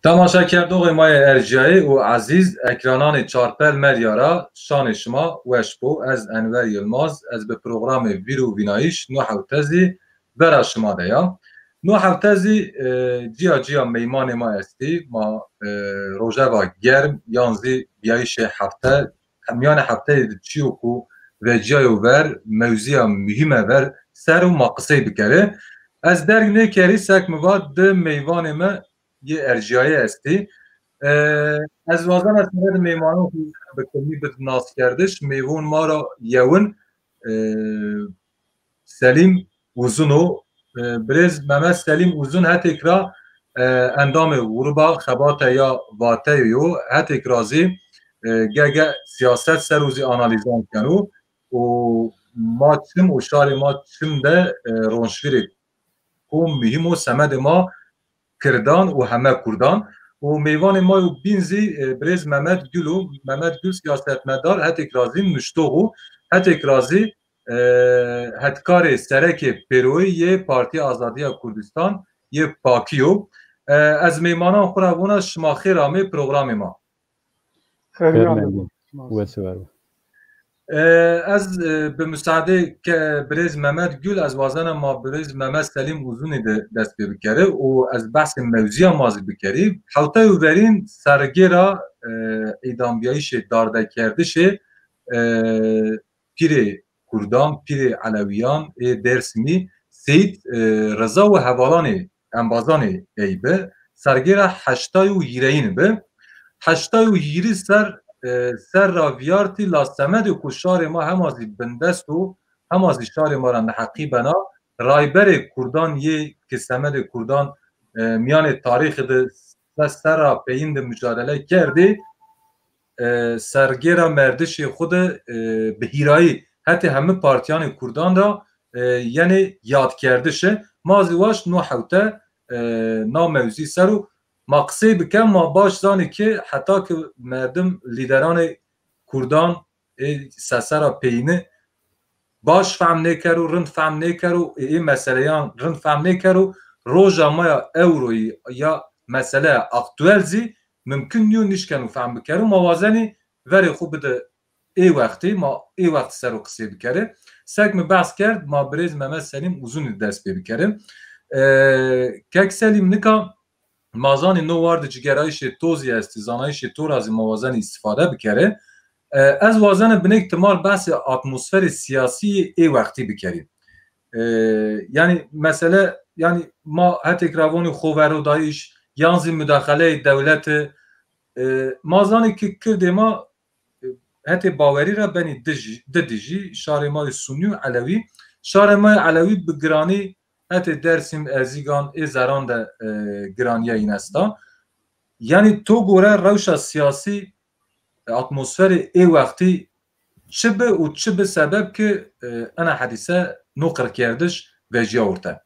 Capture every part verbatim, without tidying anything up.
Temaşekerdoxê ma yê erciyayê û ezîz, ekrananê Çarpel Medya ra şanê şima weş bo. Ez Enwer Yilmaz, ez bi programê Vîr û Vînayîş nû hewte zî vera şima de ya. Nû hewte zî, e, ciya ciya meymanê ma estî, ma, e, rojeva germ yan zî biyayîşê hefte, miyanê hefteyê di çiyo ku veciyayo ver, mewziya muhîme ver ser û ma qisey bikere. Ez derg nêkerî sek mi va di meyvanê me yê erciyayê estî. E, ez wazena sere di meymanon xwe bi kilmî bi naskerdiş, meyvon ma ra yewin, e, Selîm Uzun o. E, birêz Mehmet Selîm Uzun hetêk ra, e, endamê Gruba Xebate ya Vateyê yo. Hetêk ra zî, e, gege siyaset ser û zî analîzan keno. Û ma çim û şarê ma çim de, e, ronşvîrê ku muhîm û semedê ma Kirdan û heme Kurdan. Û meyvanê ma yo bîn zî, e, birêz Mehmet Gul û Mehmet Gul siyasetmedar, hetêk ra zî nuştox û hetêk ra zî, e, hetkarê serekê pêroyî yê Partiya Azadiya Kurdistan yê Pakî yo. E, ez meymanan xwe ra vona şima xêr amê programê ma. Xêr mendî. Wes û wer. E, ez, e, bi musaadê ke birêz Mehmet Gul, ez wazena ma birêz Mehmet Selîm Uzunî de dest pê bikere û ez behsê mewziya ma zî bikerî. Hewteyê verîn sergêra, e, îdambiyayîşê dardekerdişê, e, pîrê Kurdan, pîrê Elewiyan ê Dêrsimî Seyîd, e, Reza û hevalanê embazanê ey bi, sergêra heştay û hîreyîn bi. Heştay û hîrî ser, e, ser ra viyartî la semedê ku şarê ma hema zî bindest û hema zî şarê ma ra neheqî bena, rayberê Kurdan yê ki semedê Kurdan, e, miyanê tarîxê de se-, ser ra peyîn de mucadele kerdê, e, sergêra merdişê xwe de, e, bi hîrayî hetê hemî partiyanê Kurdan ra, e, yenê yadkerdiş e. Ma zî waşt no hewte, e, na mewzî ser û ma qisey bike, ma baş zanî ki heta ki merdim lîderanê Kurdan ê sesera peyîni baş fehm nêkero, rind fehm nêkero, ê, ê meseleyan rind fehm nêkero, roja ma ya ewroyî ya meseleya aktuel zî mimkun nîyo nişkeno fehm bikero. Ma wazenî verê xwe bide ê wextê, ma ê wext ser o qisê bikere. Sek mi behs kerd, ma birêz Mehmet Selîm Uzunî dest pê bikere. E, Kek Selîm, nika ma zanî no war de cigerayîşê to zî estî, zanayîşê to ra zî ma wazenî îstîfade bikere. E, ez wazena binêk timar behsê atmosferê siyasî yê ê wextî bikerî. E, yanî mesele, yanî ma hetêk ra vonî xoverodayîş, yan zî mudaxeleyê dewlete, e, ma zanî ki kirdê ma, e, hetê bawerî ra benî dijî, di dijî, şarê ma yê Sunî û Elewî. Şarê ma yê Elewî bi giranî hetê Dêrsim, Erzîgan, ê zeran de, e, giraniya yîn esta. Yanî to gore rewşa siyasî, e, atmosferê ê wextî çi bi û çi bi sebeb ki, e, ena hedîse no qirkerdiş veciya orte?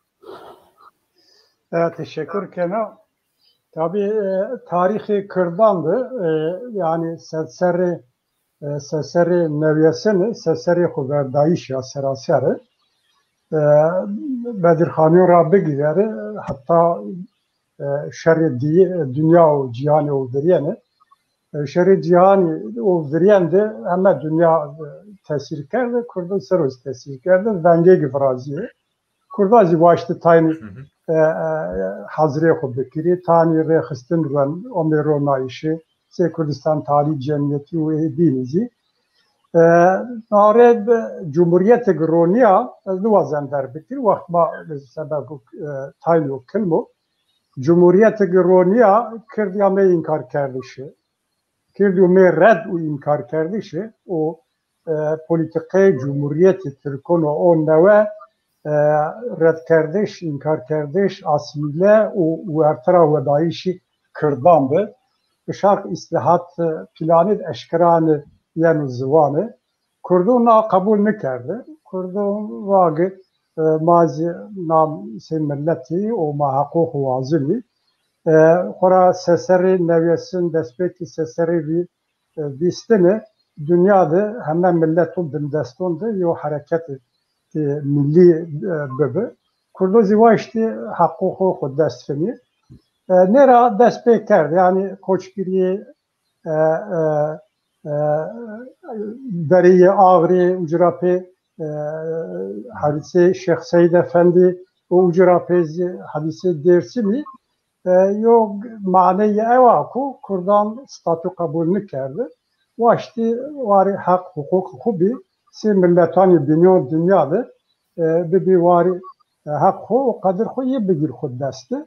E, teşekkür kena. Tabii, e, tarîxê Kirdan de, e, yani serserê, e, serserê newyesin, serserê xweverdayîş ya seraser e. E, Bedirxaniyon ra bigîre, heta, e, şerê dî-, dinya û cîhanê û viriyene. E, şerê cîhanê û viriyende heme dinya, e, tesîr kerde, Kurdo ser o tesîr kerde, vengê gi virazîye. Kurda zî waşti taynî, Hı hı. e, e, hazirê xwe bikirî, tanî rêxistin ren, omê ronayîşê, sê Kurdistan Tarî Cemiyetî û ê dînî zî. E, nare bi cumhuriyetê gi roniya, ez niwazem derbikir, wext ma sebeb, e, taynî û kilmo. Cumhuriyetê gi roniya, Kirdiya me înkar kerdişi. Kirdiyo me red û înkarkerdişê û, e, polîtîkeyê Cumhuriyetê Tirkon û o newe, e, redkerdiş, înkarkerdiş, asîmîle û wertira wedayîşî Kirdan bi. Bi şart îslîhat, e, planê de eşkera ne yeno ziwanê. Kurdon na qebûl nikerde. Kurdon vagi, e, ma zî nam sê miletî û ma heqûq û wazimî. E, xora seserê newyesin, destpêkî seserê vî, e, bîstine, dinya de heme milet û bindeston de yo hereketê, e, millî, e, bibi. Kurdo zî waştî heqûqê xwe dest xinî. E, nêra dest pê kerd, yanî koçgiriyê, e, e, e, deriyê Axrê, ucira pê, e, hadîsê Şêx Seyd Efendî û ucira pê zî hadîsê Dêrsimî, e, yo maneyê ew a ku Kurdan statû qebûl nikerde. Waştî warê heq, huqûq xwe bî, sê miletanê bînyon dinya de, e, bibî warê, e, heq xwe û qedir xwe yê bigîr xwe dest de.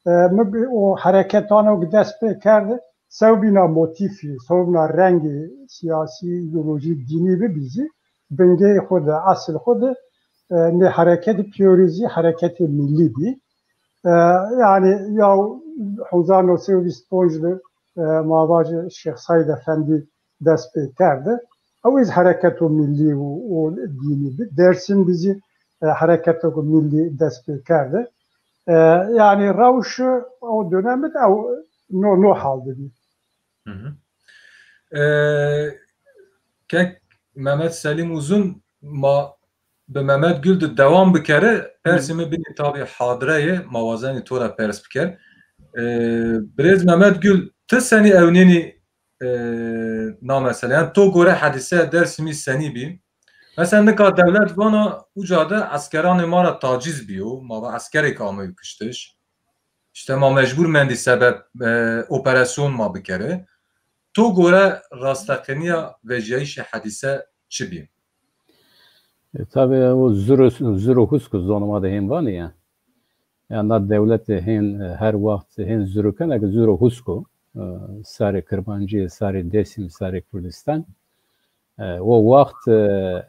E, mi bi o hereketan o dest pê kerde, sewbîna motîfî, sewbîna rengê siyasî, îdeolojî, dînî bibî zî, bingeyê xwe de, esil xwe de, e, nê hereketê pîyorî zî hereketê millî bî. E, yanî ya hezar neh sed û bîst û pênc de, e, ma vajê Şêx Seyd Efendî dest pê kerde. Ew iz hereketo millî û, û dînî bi. Dêrsim bi zî, e, hereketo millî dest pê kerde. E, yanî rewş o dönemde ew no, no hal de bî. Hı hı. E, kek Mehmet Selîm Uzun, ma bi Mehmet Gül de dewam bikere, persê min binî tabî hadire ye, ma wazenî to re pers biker. E, birêz Mehmet Gül, ti senî ewnênî, e, na mesele? Yanî to gore hedîseya Dêrsimî senî bî? Mesela nika dewlet vana uca de eskeranê ma re tacîz bîyo, ma ve eskerek ameyo kiştiş. İşte ma mecbur mendî sebeb, e, operasyon ma bikere. To gore rasteqiniya vejiyayîşê hedîse çi bî? E, tabii o zuro, zuro husko zonê ma de hên vanê ya. Yani da dewletê hên, e, her wext hên zuro kene ki zuro husko, e, sarê Kirmancî, sarê Dêsim, sarê Kurdistan. E, o wext, e,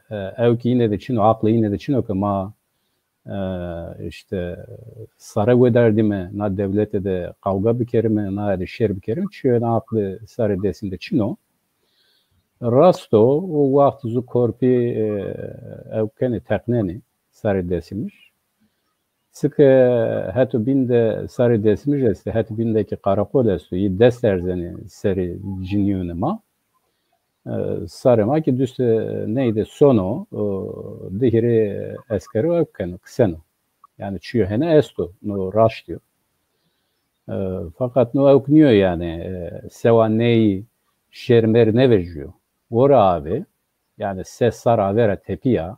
e, ew ki yine de çin o, aqlê yine de çin o ki ma, e, işte, sare wê derdî me, na dewlete de qawga bikerime, na de şer bikerime, çi na aqlê sarê Dêsim de çin o. Rast o, o wext zu korpî, e, ew kenê teqnenê sarê Dêsimij. Çike heto bîn de sarê Dêsimij este, heto bîn de ki qareqol esto, yî dest erzenê serê cinîyonê ma. E, sarê ma ki dust, e, ney de sono, e, di hîrê eskero ew keno, kiseno. Yani çiyo hene esto, no raştiyo. E, fakat no ew niyo yani, e, sewa ney şêrmêr nevejiyo. Gora avê, yani se sar avê ra tepiya,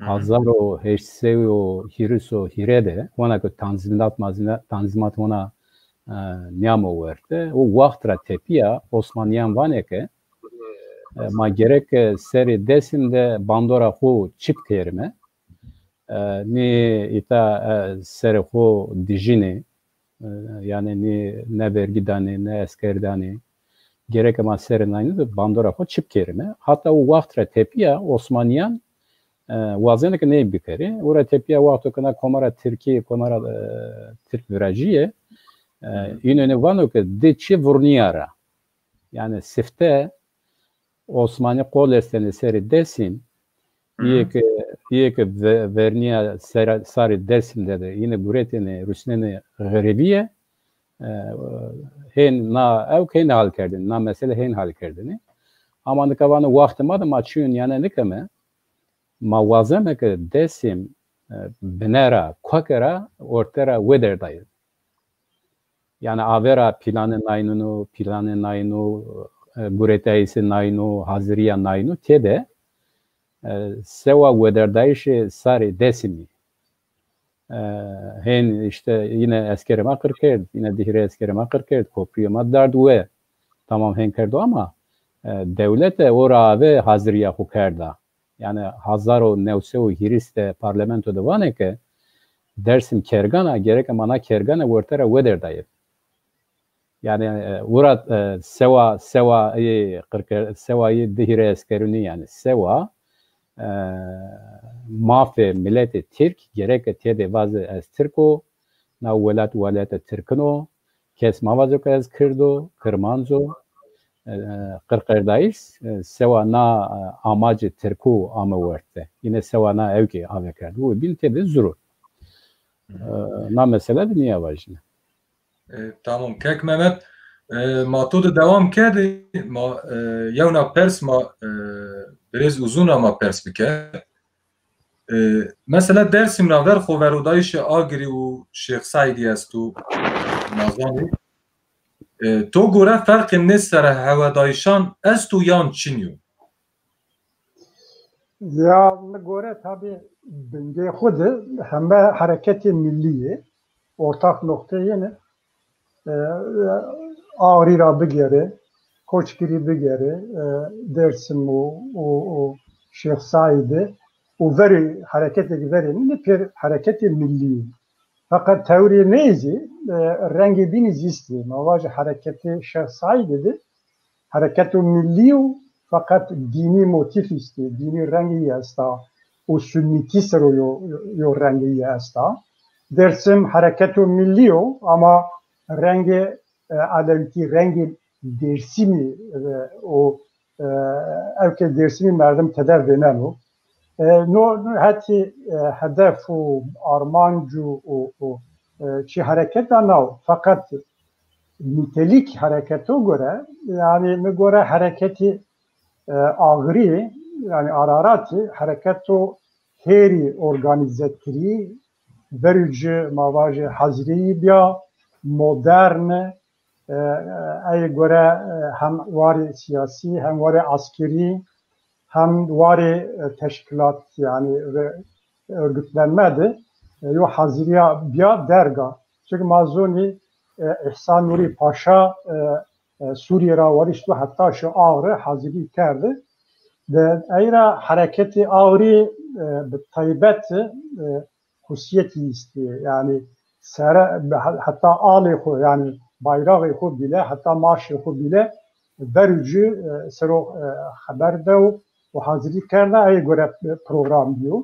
hezar û heşt sed û hîris û hîrê de, wana ku tanzîmat, mazîna-, tanzîmat wana, e, niyamo werte, û wext ra tepiya Osmaniyan vanê ke, e, ma gerek, e, serê Dêsim de bandora xwe çip kerime. E, nî îta, e, serê xwe dijînê, e, yani nî ne vergî danê, ne esker danê. Gerek ma serê nayînî de bandora xwe çip kerime. Hata o wext re tepiya Osmaniyan, e, wazene ke ney bikerê. Ora tepiya wexto ke na Komara Tirkî, Komara, e, Tirk virajiye, e, Hı hı. Înonê vano ke di çi vurniyara. Yani sifte Osmanî qol estenê serê Dêsim, Hı hı. Yê ke, yê ke ve-, verniya sera-, sarê Dêsim de de, yine guretêne, rusnenê xerîbiye, e, hên na ew hên hal kerdin, na mesele hên hal kerdinê. Ama nika vano wextê ma de ma çiyun yane nikeme, ma wazeme ke Dêsim, e, binera, kuakera, ortera wê derdayê. Yani avera planê nayînû, planê nayînû, e, guretayîsê nayînû, haziriya nayînû tê de, e, sewa wederdayîşê sarê Dêsimî. E, hên işte yine eskerê ma qir kerd, yine dihre eskerê ma qir kerd, kopriyê ma dard we. Tamam hên kerdo ama, e, dewlete ora ave haziriya xwe kerda. Yani hezar û newsed û hîris de parlamento de vane ke Dersim kergana, gerek ma na kergana wertera wederdayê. Yani, e, wira, e, sewa, sewa yê qirker-, sewa yê dihire eskerunî yani sewa, e, mafê miletê Tirk gerek tê de vaze ez Tirk o, na welat welete Tirkin o, kes mavazo ke ez Kirdo, Kirmanco, e, qirqerdayîs, e, sewa na, e, amacê Tirkû ame werte. Yine sewa na ewkê ave kerd. Wê bîn tê de zûr o. Hı hı. E, na mesele de niye vajine. E, tamam. Kek Mehmet, e, ma to de dewam kerdî, ma, e, yewna pers ma, e, birêz Uzun ra ma pers bike. E, mesela Dersim navber xo verodayîşê Agirî û Şêx Seîdî esto. Nazanî. E, to gore ferqê nê serehewedayîşan esto yan çinyo? Ya, mi gore tabi bingê xwe de heme hereketê millî ye, ortak nokteyê ne. E, Ağrî ra bigere, Koçgirî bigere, e, Dersim û, û, û Şêx Saîdê û verê hereketê ki verê ne pêr hereketê millî ye. Feqet tewrê neyzî, e, rengê bînî zîstê. Ma vaje hereketê Şêx Saîdê de hereketo millî û feqet dînî motîf îstê, dînî rengî esta û sunnîtî sero yo, yo rengî esta. Dersim hereketo millî yo, ama rengê, e, elewîtî, rengê Dêrsimî, e, û, e, ew ke Dêrsimî merdim tede vêneno. E, no, no hetî, e, hedef û armanc û, û, û, e, çi hereketa naw, feqet nîtelîk hereketo gore, yani mi gore hereketî, e, Ağrî, yani Araratî hereketo hêrî organîze kirî, verû ci ma vajê hazirî biya, modern, e, ey gore, e, hem warê siyasî, hem warê askerî, hem warê, e, teşkilat, yani ve örgütlenme de, e, yo haziriya biya derga. Çünkü ma zonî, e, İhsan Nuri Paşa, e, e, Sûriyê ra warişt û heta şu Ağrı hazirî kerdi. De eyra hereketê Ağrî, e, bi taybet, e, xusiyetî îstî. Yani sere, he-, heta alê xwe, yani bayraxê xwe bîle, heta maşê xwe bîle, verû ci, e, sero, e, xeber de û, û hazirî kerda, ey gore, e, program biyo.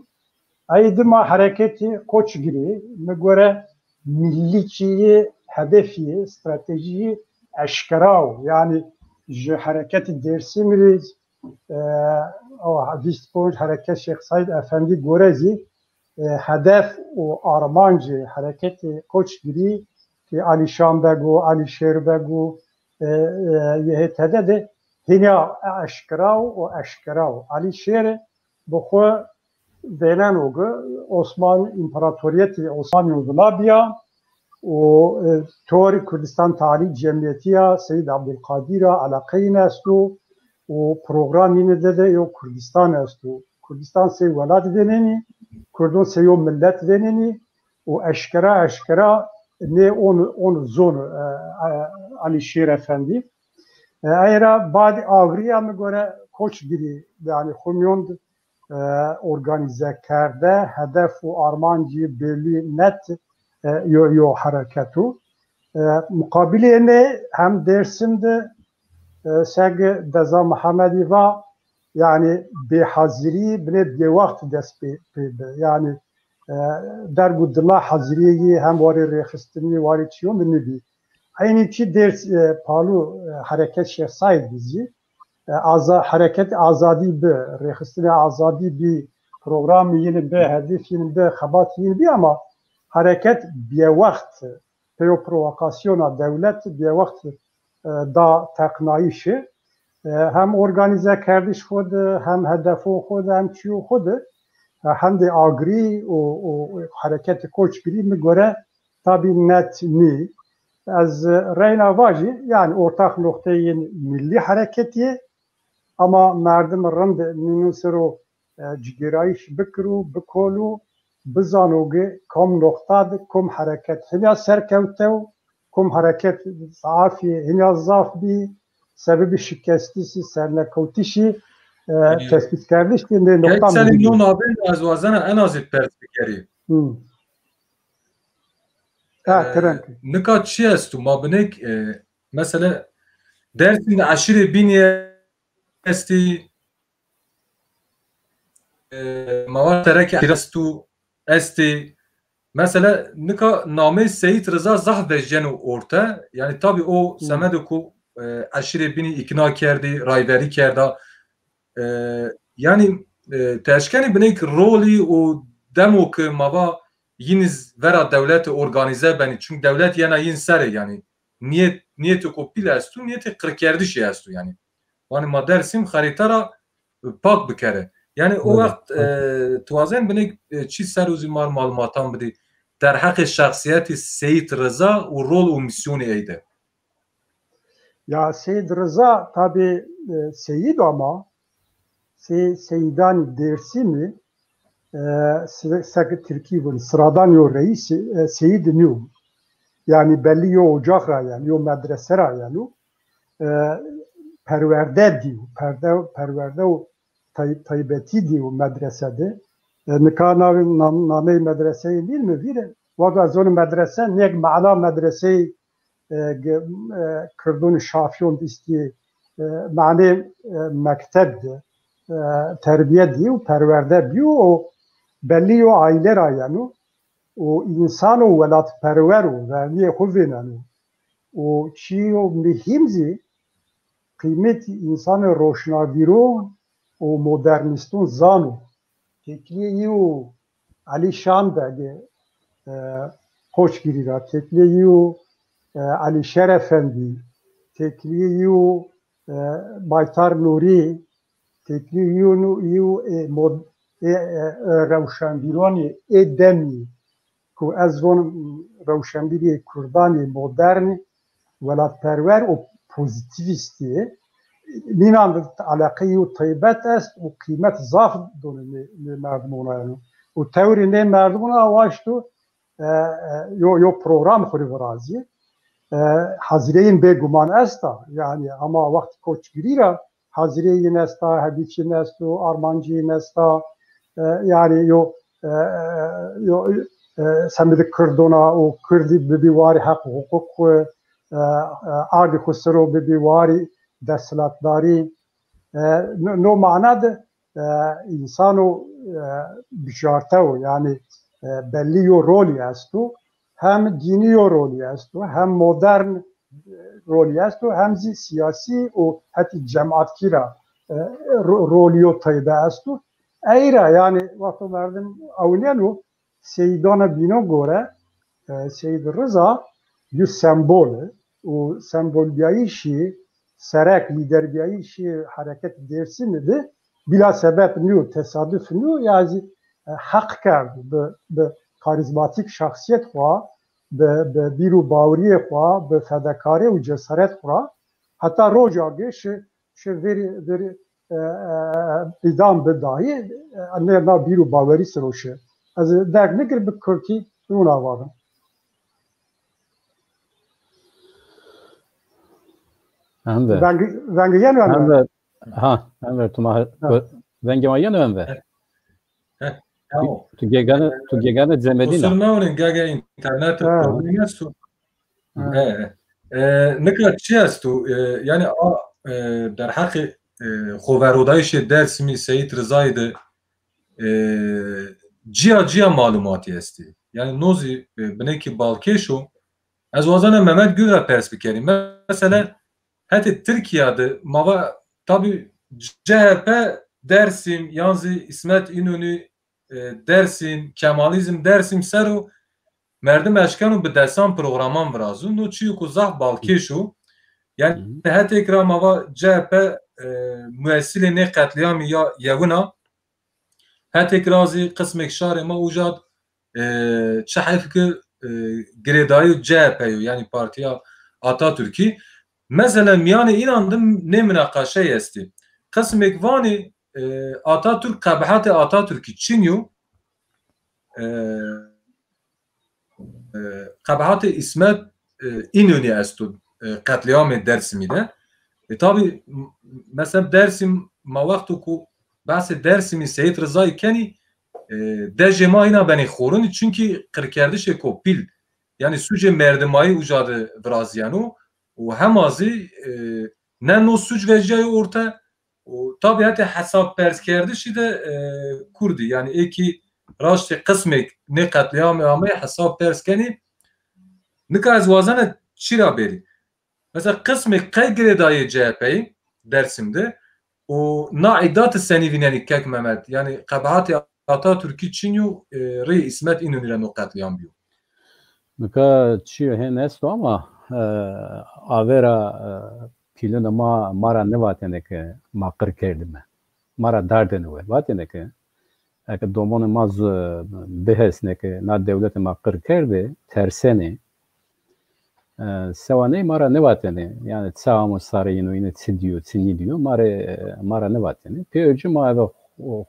Ey dima hereketî Koçgirî, mi gore millîkî yê hedefî, stratejî eşkera o. Yani ji hereketê Dêrsimî rê, e, o vîst ponc hereket Şêx Saîd Efendî gore zî, e, hedef û armancê hereketê Koçgirî ki Alîşan Beg û Alîşêr Beg û, e, e, Y H T D de hîna eşkera o û eşkera o. Alîşêr bi xwe vêneno ki Osman, İmparatoriyetê Osmanî vila biya û, e, tor Kurdistan Tarih Cemiyeti ya Seyîd Abdulkadir a eleqeyîn esto û programîne de de yo Kurdistan esto. Kurdistan sey welat vênenî, Kurdon sey yo millet vênenî û eşkera eşkera nê on, on zon, e, e, Alîşêr Efendî. E, eyra bad Ağrî ya mi gore Koçgirî, yani xwe mîyon, e, organize kerde, hedef û armancî belî net, e, yo, yo hereket o. E, muqabilê ne hem Dêrsim de, e, seg Deza Mihemedî va, yani bêhazirî binê bêwext dest pê, pê bi. Yani, e, derg û dila haziriyê yê hem warê rêxistinî, warê çiyo min nibî. Eynî çi ders, e, palu, e, hereket Şêx Saîd bizî. E, aza-, hereket azadî bi, rêxistinê azadî bi, programî yîn bi, hedef yîn bi, xebat yîn bi ama hereket bêwext, peyo provokasyona dewlet bêwext, e, da teqnayîşi. E, hem organize kerdiş xwe de, hem hedefo xwe de, hem çiyo xwe de, e, hem de Ağrî û, û hereket Koçgirî mi gore tabî net nî. Ez reyna vajî, yani ortak nokteyên millî hereketî ye, ama merdim rind nînin ser o, e, cigêrayîş bikir û bikol û bizano ki kom noqta de kom hereket hinya serkewte û kom hereket zafî hinya zaf bî, sebebî şikestişî, sernekewtişî, e, tespîtkerdiş de nê noqta Geçselî muhîm. No navê ez wazena en azî pers bikerî. Hı. Ha, Ee, kerem ki. Nika çi esto? Ma binek, e, mesela Dersim de eşîrê bînî estî, e, ma va sereke eşîre esto, estî. Mesela nika namê Seyîd Riza zaf vejeno orte. Yani tabî o Hı. Semedo ku, e, eşîrê bînî îkna kerdî, rayverî kerda. E, yani, e, teşkenî binek rolî û demo ki ma va yîn iz vera dewlete organize benî. Çünkü dewlet yena yîn serê yani. Niyet, niyetê ku pîl esto, niyetê qirkerdişê esto yani. Vanê ma Dersim xerîta ra pak bikere. Yani o Evet, wext, evet. E, tu wazen binek, e, çi ser û zî mar malumatan bidî. derheqê şexsiyetê Seyîd Riza û rol û mîsyonê ey de. Ya Seyîd Riza tabî e, Seyîd ama Sey Seyidanî Dêrsimî e, se- sek Tirkî bin sıradan yo reîs e, Seyîd nîyo. Yani belli yo ocax ra yani yo medrese ra yani e, perwerde diyo. Perde, perwerde û tay- taybetî diyo medrese de. E, nika navê nam, nameyê medreseyê nîn mi vîre? Waka zon medrese nek mana medreseyê e, ge- e, kirdûn şafiyon dîstiyê e, manê e, mekteb de e, terbiye diyo, perwerde biyo û belli yo aile ra yeno û însano welatperwer û verniyê xwe vêneno û çiyo muhîm zî qîmetî însanê roşnavîron û modernîston zano. Têkliyê yî û Elî Şan Begê e, Qoçgirî ra, têkliyê yî û e, Elîşer Efendî, têkliyê yî û e, Baytar Nûrî, têkliyê yî û nû yî û ê mod- ê e, e, rewşenbîronê ê demî ku ez vonim rewşenbîriyê kurdanê modernî welatperwer û pozîtîvîstî ye. Nînan de eleqeyî û taybet est û qîmet zaf done nê, nê merdimona yeno. Û tewrê nê merdimona waşto e, e, yo, yo program xwe rê virazî. E, hazireyên bêguman esta. Yani ama wextî koçgirî ra hazireyên esta, Hebîçîn esto, Armancîn esta. E, yani yo, e, e, yo, e, semedê Kirdona û Kirdî bibî warî heq û huquq xwe, e, e, ardî xwe sero bibî warî desthilatdarî. E, no, no mana de e, însano e, bijartew, yani e, belli yo rolî esto, hem dînî yo rolî esto, hem modern e, rolî esto, hem zî siyasî û hetî cematkî ra e, ro- rolî yo taybe esto. Ey ra yani wexto merdim ewneno Seyîdana bîno gore e, Seyîd Riza yo sembol e û sembolbiyayîşî serek, lîderbiyayîşî hereket Dêrsimî de bila sebeb nîyo, tesaduf nîyo, ya zî e, heq kerd bi, bi karîzmatîk şexsiyet xwe, bi, bi bîr û baweriyê xwe, bi fedekarê û cesaret xwe heta roja ge şi, şi vêrî, vêrî e, e, îdam bi dayî, e, ne na bîr û bawerî siro şi. Ez derg nikir bi kurtî rûna vabim. Enver. Veng, veng yeno Enver. Enver. Ha, Enver, tu ma Ha. vengê ma yeno Enver. Heh, tamam. Tu gegane, tu gegane Cemedîna. Kusur mewnin, gege internet Ha. problemi esto. Ha. He, he. E, nika çi esto? E, yani a, e, derheqê e, xweverodayîşê Dersimî Seyîd Rizayê de e, ciya ciya malumatî estî. Yani no zî e, binekî balkêş o. Ez wazana Mehmet Gül re pers bikerî. Mesela hetê Tirkiye de mava tabî C H P Dersim yan zî İsmet İnönü e, Dersim, Kemalizm Dersim ser û merdim eşkeno bi desan programan virazû. No çîyo ku zaf balkêş o. Yani Hı hı. hetêk ra mava C H P e, muesilê nê qetlîamî ya yewina. Hetêk ra zî qismêk şarê me uca e, çi heyf ki e, girêdayî C H P yo, yani Partiya Atatürk'î. Mesela miyanê înan de nê minaqaşeyê estî. Qismêk vanî e, Atatürk qebahatê Atatürk'î çin yo. E, e, qebahatê İsmet e, İnönü esto e, qetlîamê Dersimî de. E, tabî m- mesela Dersim ma wexto ku behsê Dersimî Seyîd Rizayî kenî e, dejê ma îna benê xorûnî, çunkî qirkerdişê kopîl, yani sûcê merdimayî uca de viraziyeno û hema zî e, ne no sûc vejiyayê orte û tabî hetê hesabperskerdişî de e, kurdî, yani êkî raştê qismêk nê qetlîamê ameyê hesabpers kenî. Nika ez wazena çî ra bêrî. Mesela qismêk qey girêdayê C H P'yê Dersim de û na îda ti senî vînenî kek Mehmet? Yani qebahatê Atatürk'î çin yo e, rê İsmet İnönü re no qetlîam biyo. Nika çîyo hên esto ama e, avêra e, pîlûna ma, ma ra nivatêne ke ma qir kerdime. Ma ra dardêne we. Vatêne ke Eke domonê ma bihesne ke na dewlete ma qir kerdê, tersenê. E, sewa ney ma ra nevatenê. Yani çi amo sarê yino, yine çi diyo, çi nîdiyo, ma rê, ma ra nevatenê. Pê öcü ma eve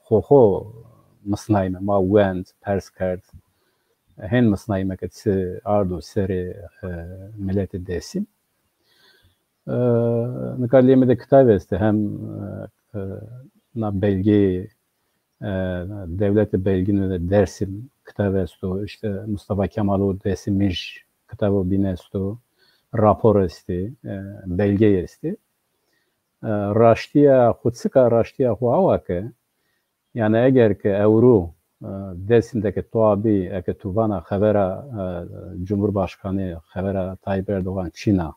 xo xo misnayme, ma wend, pers kerd. Hên misnayme ke çi ardo serê, e, miletê Dêsim. E, nika lê me de kitab este, hem, e, e, na belgeyê, e, dewlete belgîno de Dersim kitab esto, işte Mustafa Kemal û Dêsimij kitabo bîn esto, rapor estê, e, belgeyê estê. E, raştiya xo çika, raştiya xo awa ke, yani eger ke ewro, e, Dêsim de ke tu abî, eke tu vana xevera, e, Cumhurbaşkanı, xevera Tayyip Erdoğan çîna,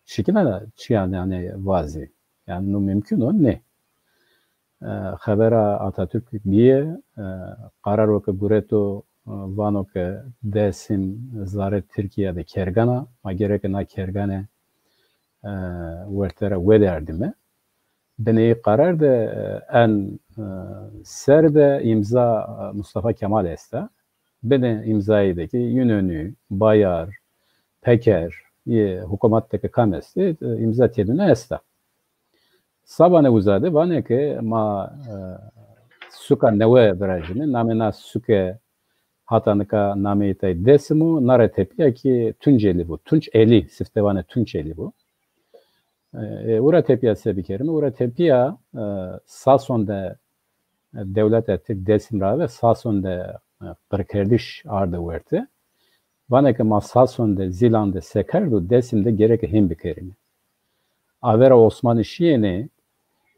şikina çiyan yani vazî. Yani no mümkün o ne. E, xevera Atatürk biye, e, qararo ke gureto, e, vano ke Dêsim zare Tirkiye de kergana, ma gereke na kergane, e, wertere wederdime. Binê yê qarar de, e, en, e, ser de îmza, e, Mustafa Kemal esta. Binê îmzayê de ki Yunanî, Bayar, Peker, yê hikûmet de ke kam estê, e, îmza têdine esta. Sabane uza de vane ke ma, e, suka newe virajime, namê na suke hata nika nameyê tay Dêsim o, na re tepiya ki Tuncelî bû. Tunç Elî, sifte vane Tunç Elî bû. E, ura tepiya se bikerime, ura tepiya, e, Sason de, e, dewleta Tirk Dêsim ra ve Sason de, e, qirkerdiş arde werte. Vane ke ma Sason de, Zîlan de sekerdo, Dêsim de gereke hên bikerime. Avera Osmanî şiyêne,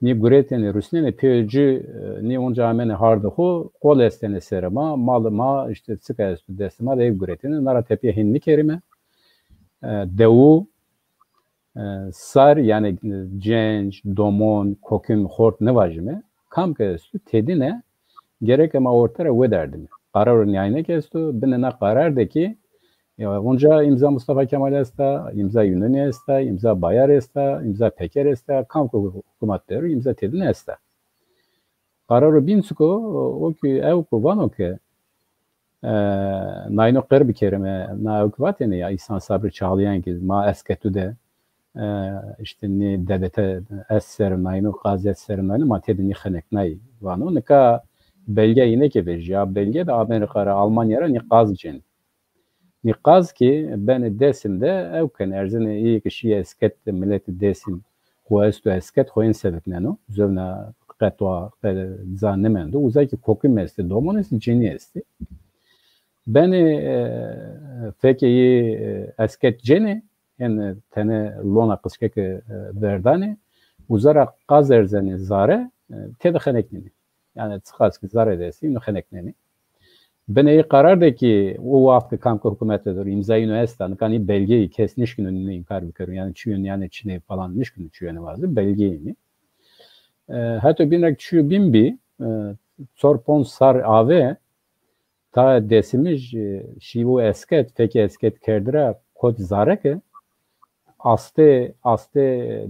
nî guretêne, rusnêne, pê cû, e, nî onca amêne hardê xo, qol estêne serê ma, malê ma, işte, çika esto destê ma de ev guretêne, na ra tepiya hên nikerime. E, dewu, e, sar, yani, e, cenc, domon, kokim, xort nivajime. Kam ke esto, têdine, gereke ma orte ra wederdime. Qararo nihayînek esto, binê na qarar de ki, ya, onca îmza Mustafa Kemal esta, îmza Yunanî esta, îmza Bayar esta, îmza Peker esta, kam ku hikûmet dero, îmza têdine esta. Qararo bîn çiko, o ki ew ku vano ke, e, nayno qir bikerime, na ew ki vatêne ya, İhsan Sabri Çağlayan ki ma esketu de, e, işte nê devete ez ser nayno, qaz ez ser nayno, ma têde nî xeneknay vano. Nika belge yine ke vejîya, belge de amêne qara Almanya ra nî qaz cên. Nî qaz ki benê Dêsim de ew ken erzinê, î ki şîye esket de miletê Dêsim xo esto, esket xo yên sevikneno. Zovna qetwa, qe-, za nimendo. Uza ki kokim estê, domon estê, cinî estê. Benê, e, fekê yê, e, esket cenê, yên, e, tene lona qizkeke, e, verdanê, uza ra qaz erzenê zare, e, têde xeneknenê. Yani çiqas ki zare destî, ino xeneknenê. Binê yê qarar de ki o waxt ki kam ki hikûmet de dero, îmza ino esta, nika nî belgeyî kes nişkino nî înkar bikero, yani çiyo yani çinê falan nişkino çiyo yani vazî, belgeyî nî. E, heto bîn ra ki çiyo bîn bî, e, çor ponc sar ave, ta Dêsimij, e, şîvo esket, fekê esket kerdira kot zare ke, astê, astê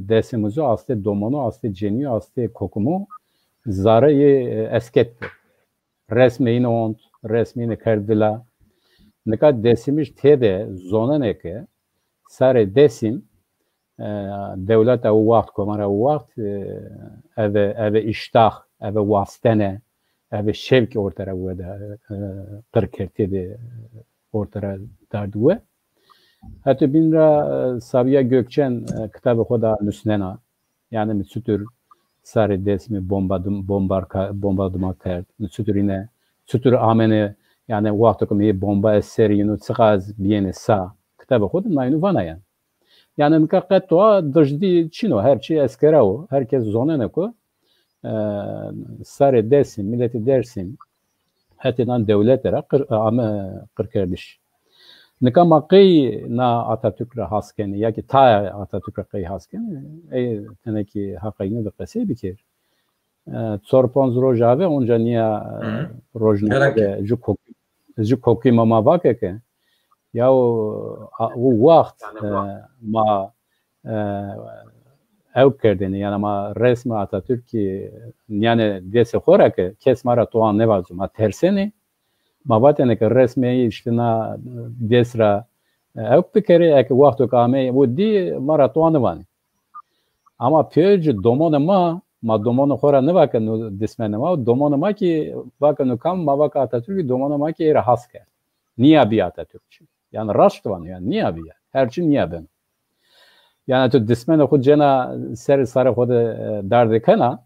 Dêsimizo, astê domono, astê cenîyo, astê kokumo zare yê, e, esket bi. Resmê yine ont, resmê yine kerd vila. Nika Dêsimij têde zonenê ke sarê Dêsim, e, dewleta o waxt, komara o waxt, e, eve, eve îştax, eve wastene, eve şevk orte ra wede, e, qirkertî de orte ra dardi we. Heto bîn ra, e, Sabiha Gökçen, e, kitabê xo da nusnena. Yani mi çutur sarê Dêsimî bombadım-, bombarka-, bombardman kerd. Mi çutur yine, çutur amene, yani wexto ke mi yê bomba ez ser yino, çiqas biyêne sa. Kitabê xo de nayno vana yani. Yani nika qet doğa dijdî çin o, her çi eskera o. Herkes zonene ku, e, sarê Dêsim, miletê Dêsim, hetê nan dewlete ra qir-, ame qirkerdiş. Nika ma qey na Atatürk ra has kenê, ya ki taya Atatürk ra qey has kenê, ey tenekî heqa yine de qesey bikir. E, çor ponc roj ave, onca niya, e, Hı hı. rojname Gerek. de ji kok-, ji kokî ma, ma vake ke, ya o, a, o waxt, Yani e, wa- ma, e, ew kerdêne. Yani ma resmê Atatürk'î niyane dêsê xwe re ke kes ma re towa nevazû. Ma tersêne, ma vatêne ke resmê işte na dês re, e, ew bikerê, eke wexto ke amê û dî ma re towa nivanê. Ama pêwecî domonê ma, ma domonê xwe re nivake nû dismenê ma, domonê ma kî vake nû kam, ma vake Atatürk'î, domonê ma kî ê re has ke. Niya bî Atatürkçî. Yani raşt van, yani niya bî ya. Her çi niya ben. Yani tu dismenê xwe cena serê sarê xwe de, e, derdikena,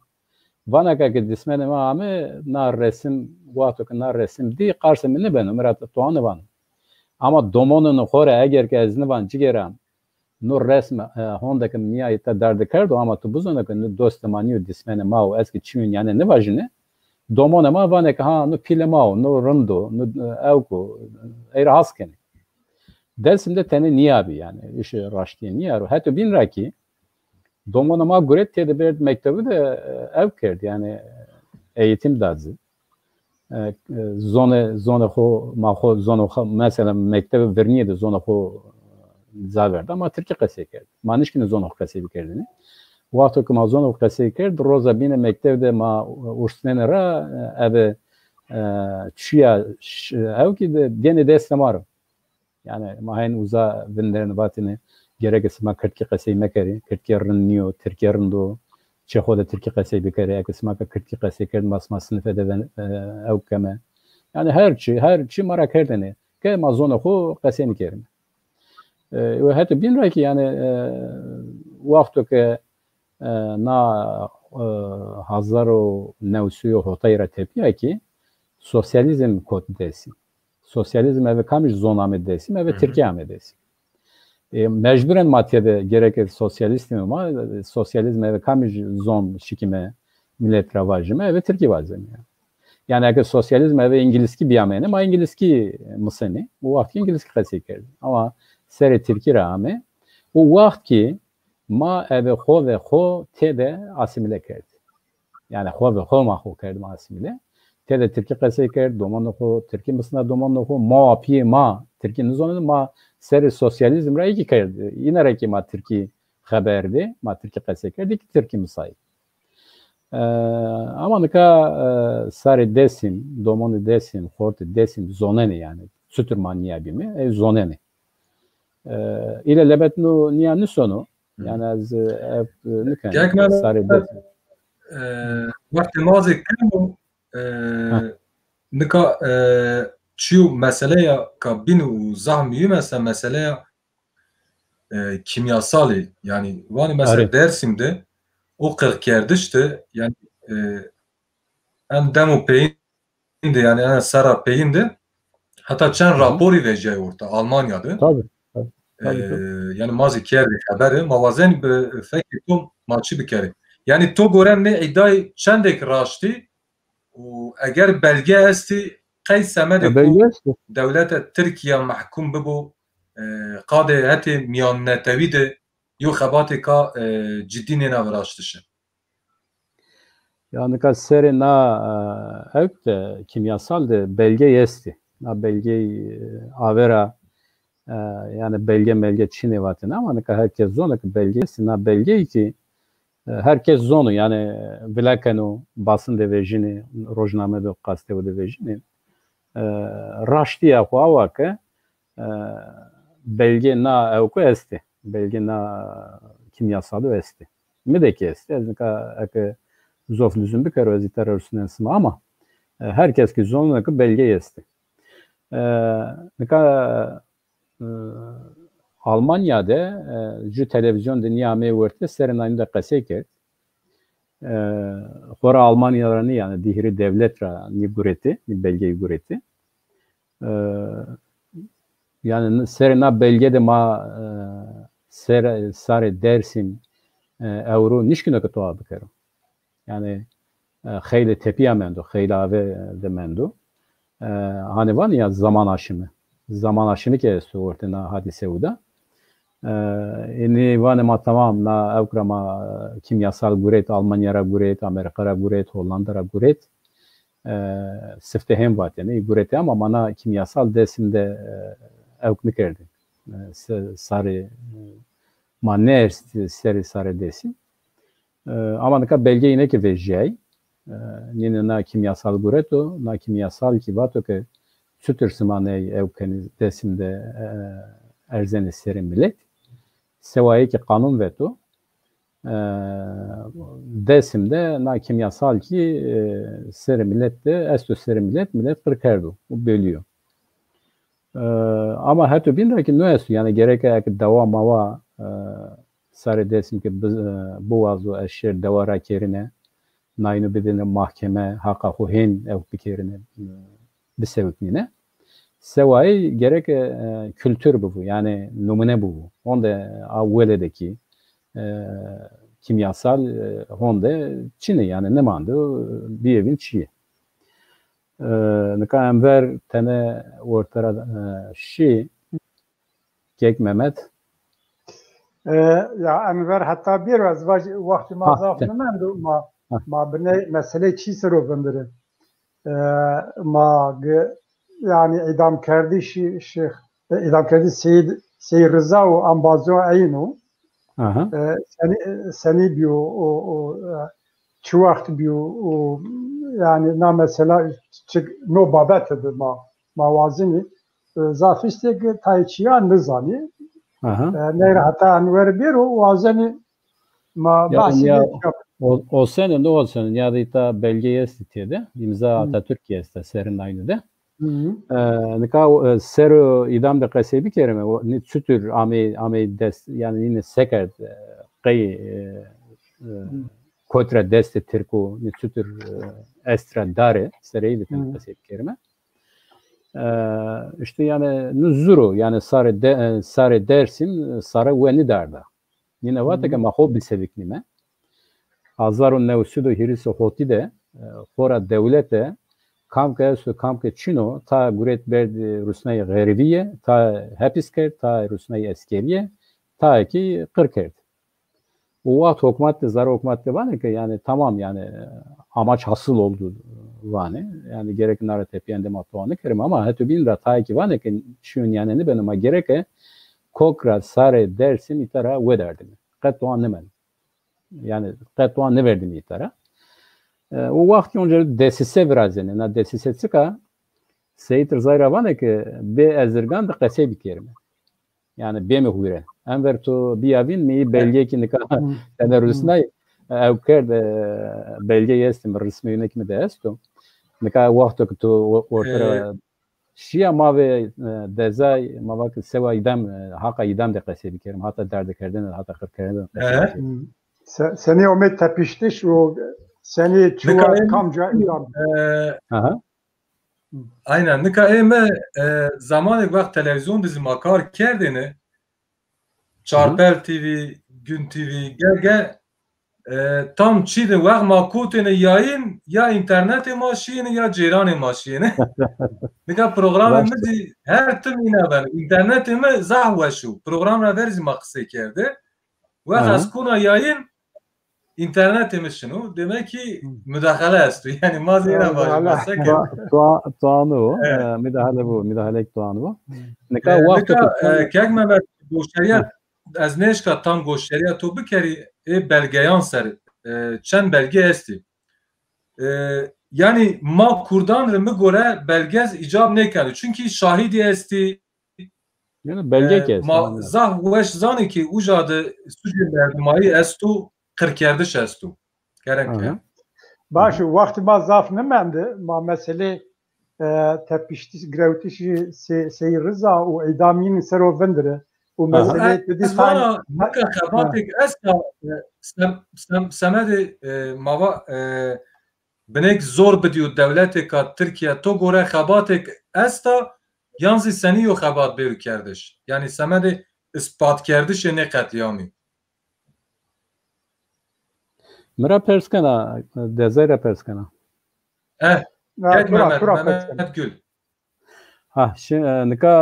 vaneke ke dismenê ma ame, na resim, wexto ke na resim dî, qarsê min nibeno, min re towa nivano. Ama domonê xwe re eger ke ez nivan cigêran, nû resm, e, honde ke min niya te derdikerdo, ama tu bizane ke nû dostê ma nîyo, dismenê ma û ez ki çîyo niyane nivajine, domonê ma vane ke ha, nû pîlê ma o, nû rind o, nû, e, ew ku, e, ey re has kenê. Dersim de tenê niya bî yani, îşê raştiyê niya ro. Heto bîn ra kî, domonê ma guret tê de berd mektebî de, e, ew kerd, yani eğitim da ci. E, e, zonê, zonê xwe, ma xwe, zonê xwe, mesela mektebê virniyê de zonê xwe za verda, ma tirkî qesey kerd. Ma nişkîne zonê xwe qesey bikerdinê. Wexto ke ma zonê xwe qesey kerd, roza bîne mekteb de ma ûrsnenê ra, e, ev, e, çiya ş-, ew kî de gene destê ma ro. Yani ma hên uza vinderin vatine, gerek sima kirdkî qesey mekerê, kirdkî rind niyo, tirkî rind o, çê xwe de tirkî qesey bikerê, eke sima ke kirdkî qesey kerd, ma sima sinife de ven-, e, ew keme. Yani her çi, her çi ma ra kerdene, ke ma zonê xwe qesey nikerine. E, û heto bîn ra kî yani, e, wexto ke, e, na, e, hezar û new sey û hotay ra tepiya kî sosyalîzm kot desî. Sosyalîzm eve kamij zon ame desî, eve Hı hı. tirkî ame desî. E, mecburen ma tê de gerek sosyalîst ime ma, e, sosyalîzm eve kamij zon şikime millet ra vajime, eve tirkî vazeme. Yani eke sosyalîzm eve îngilizkî biyamene, ma îngilizkî misenê. O wext îngilizkî qesey kerd. Ama serê tirkî ra ame. O wext ki ma eve xwe ve xwe tê de asîmîle kerd. Yani xwe ve xwe ma xwe kerd ma asîmîle. Tê de tirkî qesey kerd, domanê xwe tirkî misina domanê xwe, ma apiyê ma tirkî nizonê, ma serê sosyalîzm ra yekî kerd. Yine re ki ma tirkî xeber de, ma tirkî qesey kerd, yekî tirkî misayî. E, ama nika, e, sarê Dêsim, domanê Dêsim, xortê Dêsim zonenê yani. Çutur ma niya bîme, e, zonenê. E, île lebet no niya nisono. Hı. Yani ez, e, ev, e, niken, Gerek me sarê Dêsim. E, wextê ma zî kêm û, e, Ha. nika, e, çiyo meseleya ka bîn û zahmî mesela meseleya, e, kîmyasalê. Yani vanê mesela Arê. Dersim de o qirkerdiş de yani, e, em dem û peyîn de yani en sera peyîn de heta çend Hı hı. raporî vejiyay orta Almanya de. Tabii. Tabii, tabii, E, tabii. Yani ma zî kerdê xebere, ma wazenî bi fekê to ma çi bikerê. Yani to gore nê îdayê çendek raştî û eger belge estî qey semedê E, belge ku estî. dewleta Tirkiye mehkûm bibo, e, qadê hetê miyannetewî de yo xebatê ka, e, cidî nêna viraştişe. Ya nika serê na, e, ewk de kîmyasal de belgeyê estî. Na belgeyê, e, avera, e, yani belge melge çinê vatine ama nika herkes zone ki belgeyê estî. Na belgeyê ki, e, herkes zono yani vilakeno, basın de vejinê, rojname de, gazete de vejinê. E, raştiya xwe awa ke, e, belgê na ewku estê. Belgê na kîmyasalû estê. Mi de kî estê. Ez nika eke zof lüzum bikero ez î te re rusinen sima ama, e, her kes kî zonine ki belgeyê estê. E, nika, e, Almanya de, e, ju televîzyon de nîya amê werte serê nayîn de qesey kerd. E, xora Almanya ra nî yani dîhirî devlet ra nî gureti, nî belgeyî gureti. E, yani n-, serê na belge de ma, e, ser-, sarê Dersim, e, ewro nişkino ki towa bikero. Yani, e, xeylê tepiya mendo, xeylê ave de mendo. E, hani van ya zaman aşımı. Zaman aşımı ki esto ortê na hadise uda. E, ênî vanê ma tamam, na ewk ra ma, e, kîmyasal guret, Almanya ra guret, Amerika ra guret, Hollanda ra guret. E, sifte hem vatene, ê gurete ama ma na kîmyasal Dersim de, e, ewk nikerdin. E, se-, sarê, e, ma ne serê sarê Dersim. E, ama nika belgeyê neke vê jiyayî. E, nîne na kimyasal gureto, na kimyasal kî vato ke çutir simaney ew kenî Dêsim de, e, erzenê serê milet. Sewayê ki qanûn veto. E, Dêsim de na kimyasal kî, e, serê milet de, esto serê milet, milet qir kerdo û bêliyo. E, ama heto bîn re ki no esto, yani gereke ek dawa mawa, e, sarê Dêsim ki bi-, e, biwazo ez şêr dawa ra kerine, nayno bidine mahkeme, haqa xo hên ew bikerine, e, bisewiknîne. Sewayî gereke, e, kultur bibû, yani numune bibû. Honde a weledekî, e, kimyasal, e, honde çine, yani nemando, biyevin çiye. E, nika Enver tene ortera, e, şî, kek Mehmet. E, ya Enver heta bir ez vaj wextî ma Ha, zaf te- nimendo ma, Ha. ma binê mesele çî sero vindirin. E, ma ge-, yani îdamkerdî şî-, şêx, e, îdamkerdî Seyid, Seyid Riza û ambazon eyno. Aha. E, senî, senî bîyo û, û, e, çi wext bîyo û, yani na mesela çi no babet bi ma, ma wazinî, e, zaf hiştek tayê çiya nizanî. Aha. E, neyre heta Enver bêro wazenî ma Ya, bahsî ya, ne çap. O, o sene ne o sene ya da ita belge esti tê de. İmza Hı. Atatürk esti serin aynı de. Hı hı. E, nika, e, sero idam de qesey bikerime. O, ne çutur amê, amê dest, yani yine sekerd, e, qey, e, e, Hı. kotra destê Tirku, ne çutur, e, estra dare, sereyî de Hı. Qesey bikerime. E, işte yani ne zuro, yani sare de, e, sare Dersim, sare we nidarda. Nîne vate ke Hı. ma xo biseviknîme. Hazar û new sed û hîris û hotî de, e, xora dewlete kam ke esto, kam ke çino, ta guret berd, e, rusnayê xerivî ye, ta hepis kerd, ta rusnayê eskerî ye, ta ki qir kerd. O wext hokmat de, zar hokmat de vane ke yani tamam yani, e, amaç hasıl oldu vane. Yani gerek nara tepiyende ma toa nekerim ama hetu bin ra ta ki vane ke çiyon yani ne benim ma gereke kokra sare Dersim itara wedardime. Qet toa nemen. Yani qet toa neverdim itara. E, o wext ki onca desise virazene. Na desise çika? Seyit Rıza ra vane ke bê ezirgan de qesey bikerime. Yani bê mi hûre. Enver tu biyavîn mi belgeyekî nika Hı. tene Hı. rusnay, ew kerd, e, belgeyê estim, resmê yunekî mi de esto. Nika wexto ki tu o-, ortera Ee, şiya ma ve, e, dezay, ma va ki sewa idam, e, haqa idam de qesey bikerim. Hata derdikerdin, hata qirkerdin qesey Ee? bikerim. Hı. Se-, senî omê tepiştiş û senî Nika çiwa em, kamca idam. e, Aha. Aynen. Nika ê me, e, zamanê wext televîzyon dizî ma kar kerdêne, Hı hı. Çarpel T V, Gün T V, G G, e, tam çî de wext ma kotêne yayın, ya internetê ma şiyêne, ya ceyranê ma şiyêne. Nika programê Baş. mi zî her tim îna ben. Internetê mi zah weş û. Program ra ver zî ma qisey kerde. Wext Aha. ez kona yayın, internetê mi şino, demek ki Hı. müdahale esto. Yani ma zî êra Müdahale. vajî, ma seke. Tua-, tua-, tuano, Evet. e, müdahale bu, müdahale tuano. Hı. Nika E, wexto nika, ki e, kek Mehmet, goşeriya, Hı. ez nêşka tam goşeriya to bikerî, ê belgeyan ser, e, çend belge estî. E, yani ma Kurdan re mi gore belgez îcab nêkerdî. Çünkü şahidî estî, Yani belge e, kes, ma tamam. Zaf weş zanî ki uca de sucê merdimayî esto, qirkerdiş esto. Gerek Aha. e. Baş, Aha. wextê ma zaf nimende, ma meselê, e, tepiştiş, girewtişî Sê-, Seyî Riza û îdamînî ser o vindire. Û Aha. meselê Ez, tu dî ez vana, nika xebatêk esta, e, sem-, sem-, semedê, e, ma va, e, binêk zor bidîyo dewletêka Tirkiye, to gore xebatêk esta, yan zî senî yo xebat bêro kerdiş? Yanî semedê ispatkerdişê nê qetlîamî. Mi ra pers kena, Dezay ra pers kena. Eh, Ya, kek tura, Mehmet, tura Mehmet pers kena. Gül. Ha, şi-, e, nika,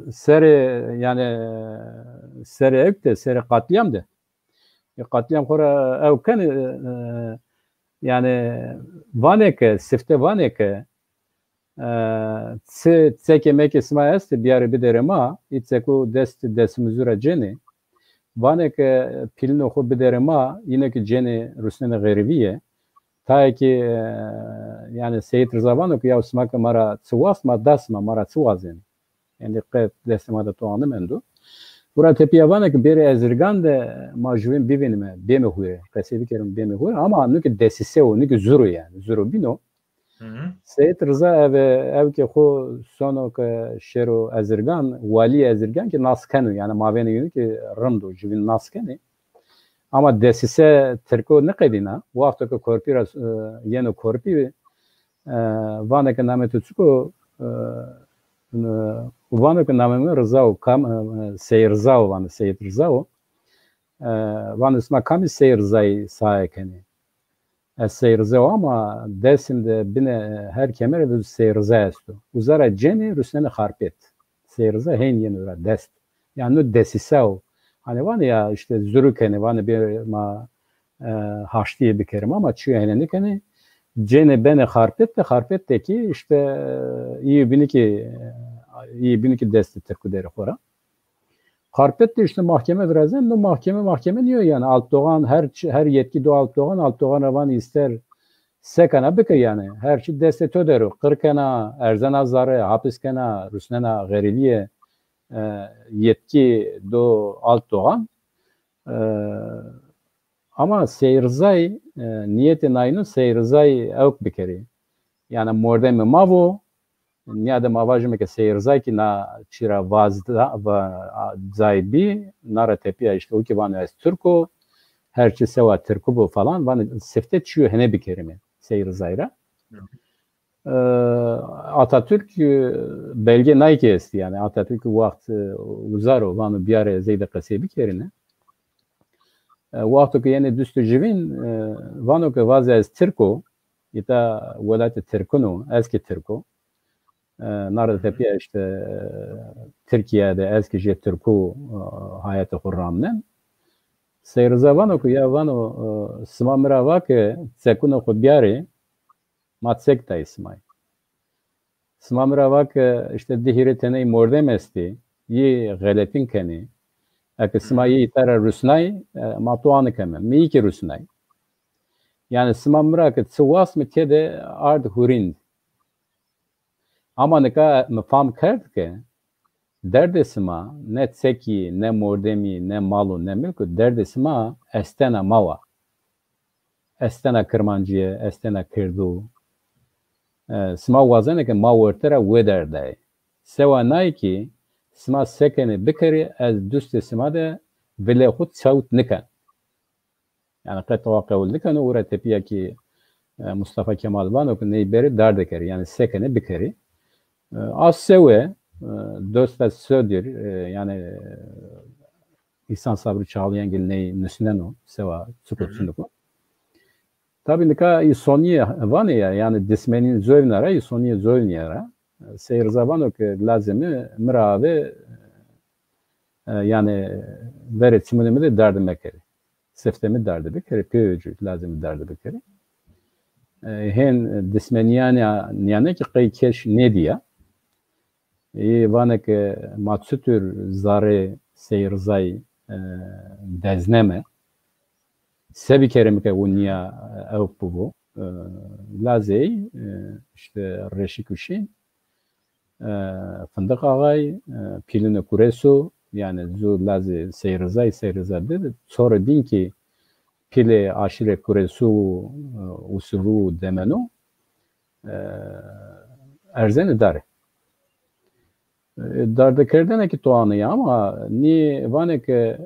e, serê, yani, e, serê ew de, serê qatlîam de. E, qatlîam xora ew ken, e, e, yani, vanê ke, sifte vanê ke, e, çi, çekê mekê sima estê, biyarê bidêrê ma, î çeko dest, dest mizûra cenê. Vanê ke pîlino xwe bidere ma, yine ke cenê rusnenê xerîvî ye. Tayê ke, e, yani Seyîd Riza vano ke ya sima ke ma ra çi wast, ma dest ma, ma ra çi wazên. Yani qet destê ma de toan nimendo. Û ra tepiya vane ke bêrê Ezirgan de ma juvên bivînime, bême hûre. Qesê bikerim bême hûre. Ama nu ke desîse o, nu ke zuro yani. Zuro bîno. Hı hı. Seyîd Riza ev, ev ke xo sono ke şêro Ezirgan, walî Ezirgan ke nas keno, yani mavêne yûnî ke rind o, jivîn nas kenê. Ama desîse Tirko niqedîna, wexto ke Korpî ra, e, yeno Korpî, e, vane ke namê tu çik o, e, e, vane ke namê min Riza o, kam, e, Seyîd Riza o, vane Seyîd Riza o. E, vane sima kamî Seyîd Rizayî saye kenê. Ez Seyrize o ama Dêrsim de bine her kemere de Seyrize esto. Uza ra cenê rusnenê Xarpêt. Seyrize hên yeno ra dest. Yani no desîse o. Hani vanê ya işte zuru kenê, vanê bê ma, e, haştiyê bikerim ama çiyo hene nikenê. Cenê benê Xarpêt de, Xarpêt de ki işte, e, iyi biniki, e, iyi biniki destê Tirku derê xora. Xarpêt de işte mahkeme virazen, no mahkeme, mahkeme niyo yani. Alpdoğan her çi-, her yetki do Alpdoğan, Alpdoğan ra van ister sekana bikir yani. Her çi destê to dero. Qir kena, erzena zare, hapis kena, rusnena xerîvîye, e, yetki do Alpdoğan. E, ama Seyrzay, e, niyetê nayno Seyrzay ewk bikerî. Yani mordemê ma vo, Niya de ma vajime ke Seyrzay ki na çira vazda, va, a, zay bî, na re tepiya işte o ki vano ez Tirk o, her çi sewa Tirku bu falan, vano sifte çiyo hene bikerime Seyrzay ra. Hı. E, Atatürk, e, belge nayke esti yani. Atatürk waxt, e, uzar o, vano biyare zeyde qesey bikerine. E, wexto ke yenê dust û jivîn, e, vano ke vaze ez Tirk o, îta welatê Tirkun o, ez ki Tirk o. E, nare tepiya işte, e, Tirkiye de ez ki jê Tirku, e, hayatê xwe ramnen. Seyrize vano ke ya vano, e, sima mi ra va ke çekuno xwe biyarê, ma çek dayî simay. Sima mi ra va ke işte di hîrê teney mordem estî, yê xeletîn kenî. Eke sima yê îta ra rusnay, e, ma tu anikeme. Mi yî ki rusnay. Yani sima mi ra ke çi wast mi tê de ard hurînd. Ama nika mi fam kerd ke derdê sima ne çekî, ne mordemî, ne mal û ne milk û derdê sima estena ma wa. Estena Kirmancî ye, estena Kirdû. E, sima wazene ke ma werte ra wê derdayê. Sewa nayê kî sima sekenê bikerî ez dustê sima de vilê xwu çewt niken. Yani qet wa qewil niken û ra tepiya kî, e, Mustafa Kemal vano ke ney berê dardê kerî, yani sekenê bikerî. E, a sewe, e, dosta Sodir, e, yani, e, İhsan Sabri Çağlayan gil ney nusneno, sewa çik û çinik o. Tabi nika îsoniyê vanê ya, yani dismenîn zoyna ra, îsoniyê zoyna ra. Seyr Riza vano ke lazim e mi ra ave, e, yani verê çimunê mi de derdê mekerê. Sifte mi derdê bikerê, pê cû lazim e derdê bikerê. E, hên dismeniyane niyane ki qey keş nêdiya. Ê vane ke ma çitur zarê Seyr Rizayî, e, dezneme. Se bikerê mi ke û niya, e, ewk bibo. E, lazê, e, işte Reşîk û Şîn, e, Findiq Axay, e, Pîlûnê Kuresu, yani zu lazê Seyr Rizayî, Seyr Riza de, çorê din ki pîlê aşîrê Kuresu, e, Usivû, Demenu, e, erzenê dare. E, dardekirdenekî toane ye ama nî vane ke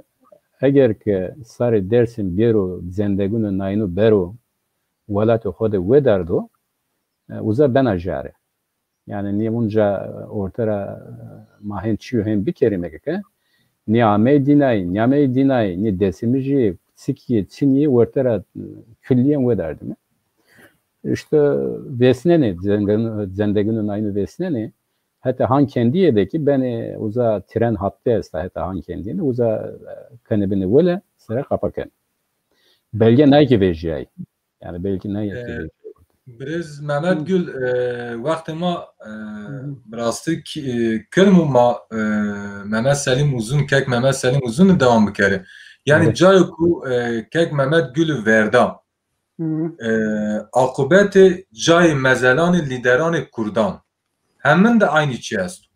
eger ke sarê Dêrsim bêro zendegûnê nayno bero welatê xo de wê derdo, e, uza bena jare. Yani nî unca orte ra, e, ma hên çîyo hên bikerîme ke, nî amey dînay, nî amey dînay, nî desimijî, çikî, çinî orte ra, e, külliyen wê derdime. İşte vesnenê, zengin-, zendegînê nayno vesnenê, heta Hankendiyê de ki benê uza tren hattı esta, heta Hankendiyê de uza, e, kenê binê wele, sere qapa ken. Belge nayke vejiyay. Yani belki nayke vejiyay. Birêz Mehmet Gül, e, wextê ma, e, bi rastî ki-, e, kilm û ma, e, Mehmet Selîm Uzun, kek Mehmet Selîm Uzun dewam bikere. Yani cayê ku, e, kek Mehmet Gül verda, e, akubetê cayê mezelanê lîderanê Kurdan. Hemin de aynî çi esto.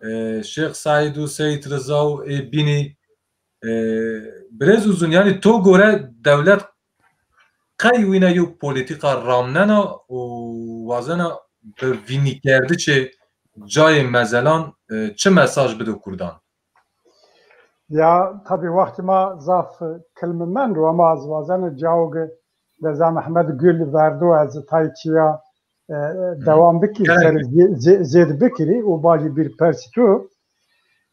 E, Şêx Saîd û Seyîd Riza û ê bînî, e, birêz Uzun, yani to gore dewlet qey wîne yew polîtîka ramnena û wazena bi vînîkerdiçê cayê mezelan, e, çi mesaj bido Kurdan? Ya, tabî wextê ma zaf kilmimend û ama ez wazena cawge Deza Mehmet Gül verdo ez tay çiya, e, dewam bikî, ser zê-, zê-, zêd bikirî û bacî bir persî tu.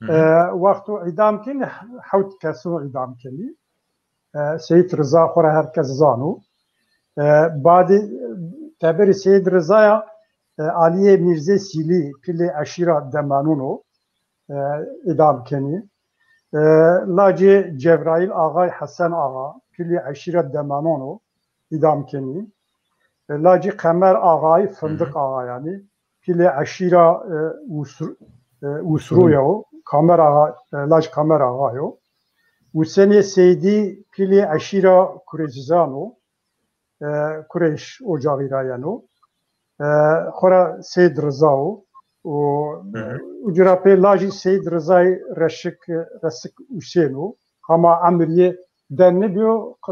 E, wexto îdam kî hewt keso îdam kenî. E, Seyîd Riza xwe re her kes zano. E, badî teberî Seyîd Rizaya, e, Aliyê Mîrzê Sîlî, pilê eşîra Demanono, e, îdam kenî. E, lacê Cebraîl Axay Hesen Axa, pilê eşîra Demanono, îdam kenî. E, lacê Qemer Axay, Findik Axa yani, pilê eşîra, e, Usr-, e, Usroya o, Kamer Axa, e, lac Kamer Axa yo. Husênê Seydî, pilê eşîra Kurêzizan o, e, Kurêş ocaxî ra yeno. E, xora Seyîd Riza o. Û, û cira pê lajî Seyîd Rizayê Reşik, Resik Husên o. Hama emiriyê de nibiyo, e,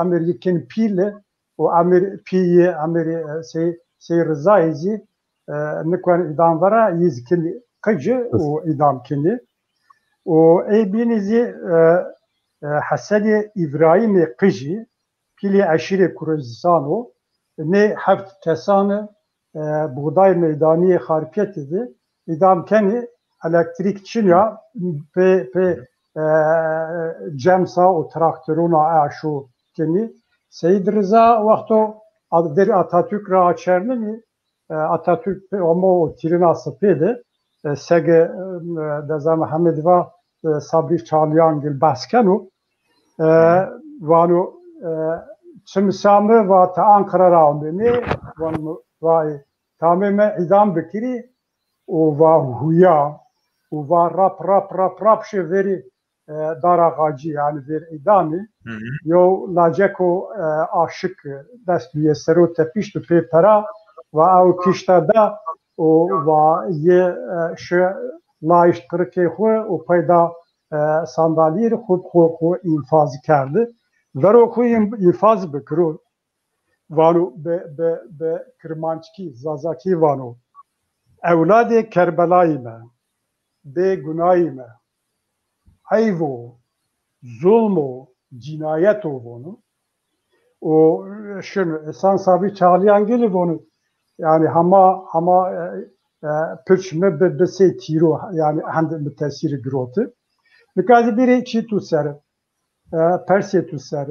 emiriyê kin pîl e. Û emir pî yê emirê, e, Sey-, Seyîd Rizayê zî, e, nikwen îdam vera, yî zî kin qicî û îdam kinî. Û ê bînî zî, e, e, Hesenê Îbrahîmê Qijî, pîlê eşîrê Kurêzistan o, nê heft kesan e, e, Buğday Meydaniyê Xarpêtê de îdam kenî, elektrîk çin ya, pê, pê, e, cemsa û traktorona e aşo kenî. Seyîd Riza wexto ad-, der Atatürk ra açernenî, e, Atatürk pê amo û tîrina sipê de, e, sege, e, Deza Mehemedî va, e, Sabrî Çağlayan Gil behs keno. E, vano, e, çim Sami va te Ankara ra amê. Nê, vano, vay, tamê me îdam bikirî û va huya û va rap, rap, rap, rap şê verî, e, dara xacî, yani ver îdamî. Yew laceko, e, aşik dest bi yê sero tepişt û pê pera va ew kişta da û va yê, e, şi layişt qirikê xwe û peyda, e, sandaliyê xwe, xwe, xwe înfaz kerdi. Vero xwe în-, înfaz bikiro. Vano bi, bi, bi kirmanckî, zazakî vano. Ewladê Kerbelayî me, bê gunayî me. Eyv o, zulm o, cînayet o vono. Û şunu, Îhsan Sabî Çağlayan Gilî vono. Yani hema, hema, e, e, piç mi bi, bi sê tîro, yani hend mi tesîri giroti. Nika zî bîrê çî tu ser, e, persê tu ser.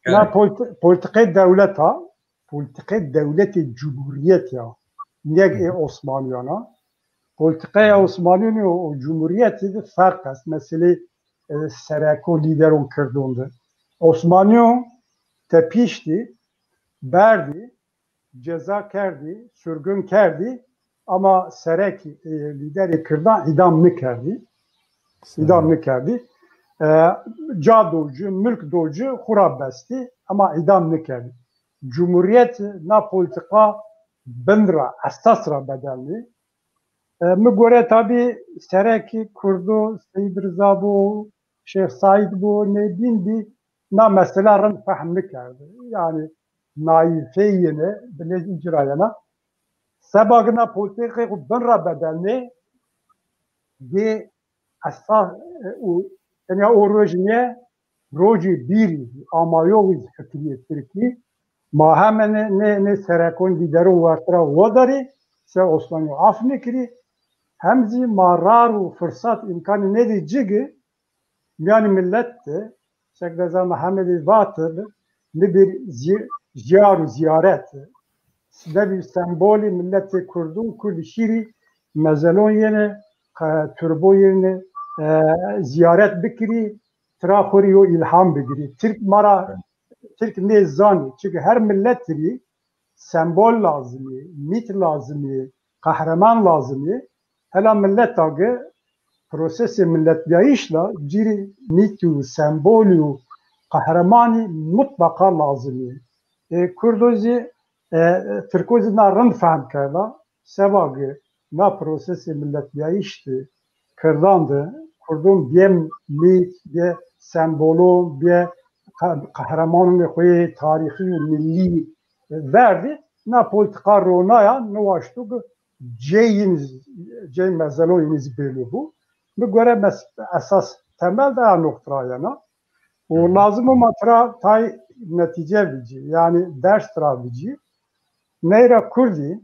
Na politi-, politikê dewleta, politikê dewletê cumhuriyet ya, neg ê Osmaniyana. Politikaya Osmaniyonê û, û cumhuriyetê de ferq est. Meselê, e, sereko lîderon kirdon de. Osmaniyon tepiştî, berdî, ceza kerdî, sürgün kerdî, ama serekî, e, lîderê kirdan îdam nikerdî. Îdam nikerdî. E, ca doci, milk doci xura bestî, ama îdam nikerdî. Cumhuriyet na politika bin ra, esas ra bedelnî. E, mi gore tabî serekî kurdo Seyîd Riza bû, Şêx Saîd bû, nêbîn bî, na mesela rind fehm nikerd. Yani naîfeyê ne, bilêz îcrayena. Seba gina politikê xwe bin ra bedelnê, dê esas, e, û tenya o roj niye, rojê bîrî, amayogî fikriyê Tirkî, ma heme ne, ne, ne serekon lîderon wertira wodarî, se Osmanî af nekirî, hem zî ma rar û firsat îmkanî nedî cigi, miyanî millet de, sek Deza Mehemedî vatib, nibir zi-, ziyar û ziyaret. Nebî sembolî milletê Kurdû, Kurd şîrî mezelon yene, qe-, turbo yene, e, ziyaret bikirî, tira xwe rî yo îlham bigirî. Tirk mara, Tirk nê zanî. Çunke her millet rî sembol lazim e, mît lazim e, qehreman lazim e. Hela mileta gi prosesê miletbiyayîş de cîrî mît û sembolî û qehremanî mutlaqa lazim e. E, Kurdo zî, e, Tirko zî na rind fehm kerda. Seba gi na prosesê miletbiyayîş de Kirdan de, Kurdon bê mît, bê sembolon, bê qe-, qehremanonê xwe yê tarîxî û millî verdî, na polîtîka ronaya niwaşto ku cê yin, cê mezelon yin zî bêlo bû. Bi gore mes-, esas temel de ya noqtra yena. Û lazim o ma tra tay netîce bicî, yanî ders tra bicî. Neyra Kurdî,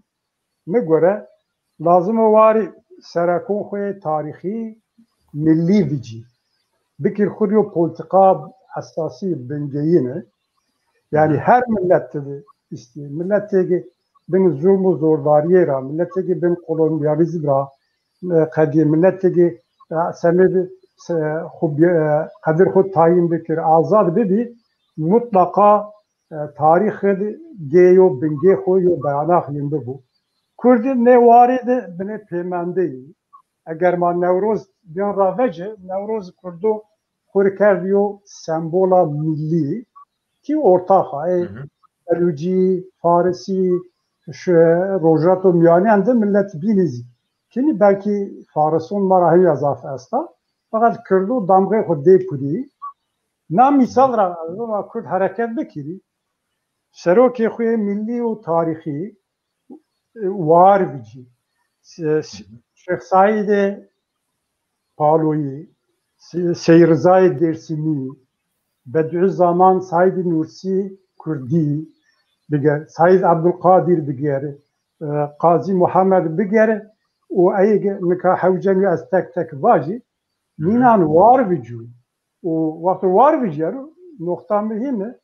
mi gore, lazim o warî serekon xwe yê tarîxî, millî bicî. Bikir xwe yo polîtîka esasî bingeyîne. Yanî her millet de istê. Miletêkî bin zulm û zordariyê ra, miletêkî bin kolonyalîzm ra, e, qedî, miletêkî, e, semê bi, se-, xwe bi, e, qedir xwe tayîn bikir, azad bibî, mutlaqa, e, tarîxê de gê yo bingê xwe yo dayanax yin bibû. Kurdî nê warî de binê pêmendê yî. Eger ma Newroz bîn ra vece, Newroz Kurdo xwe kerd yo sembola millî, kî ortax a, ê Belûcî, Farisî, şu Rojhato Miyaniyan de millet bînî zî. Kînî belkî Farison ma ra hîna zaf esta. Feqet Kurdo damxê xwe dê kurî. Na mîsal ra ez vana Kurd hereket bikirî. Serokê xwe yê millî û tarîxî, e, war bicî. Se-, Şêx Saîdê Paloyî, Se-, Seyî Rizayê Dêrsimî, Bedîuzzaman Saîdê Nursî Kurdî biger, Saîd Ebdulqadîr biger, e, Qazî Muhammed biger û ey ge-, nika hewce nû ez tek tek vajî, nînan war bicû. Û wexto war bicî, noqta muhîm e,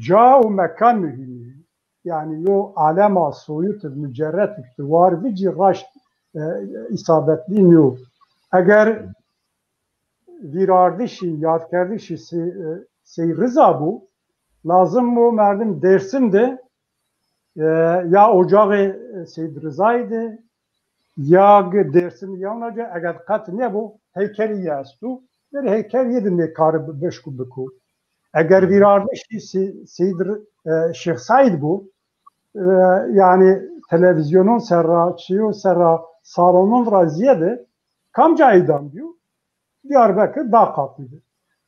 ca û mekan muhîm e. Yanî yo alema soyut, mucerret tu war bicî raşt, e, îsabetlî nîyo. Eger vîrardişî, yadkerdişî Sey-, e, Seyî Riza bû, lazim bû merdim Dêrsim de, e, ya ocaxê Seyîd Rizayî de, ya gi Dêrsim ya naca, eger qet nebû, heykelî yê esto, berê heykel yê de nêkaribe bişku biku. Eger vîrardişî Sey-, Seyîd Ri-, e, Şêx Saîd bû, e, yanî televîzyonon ser ra, çiyo ser ra, salonon ra ziyede, kamca îdam bîyo? Diyarbekir, Dağkapı de.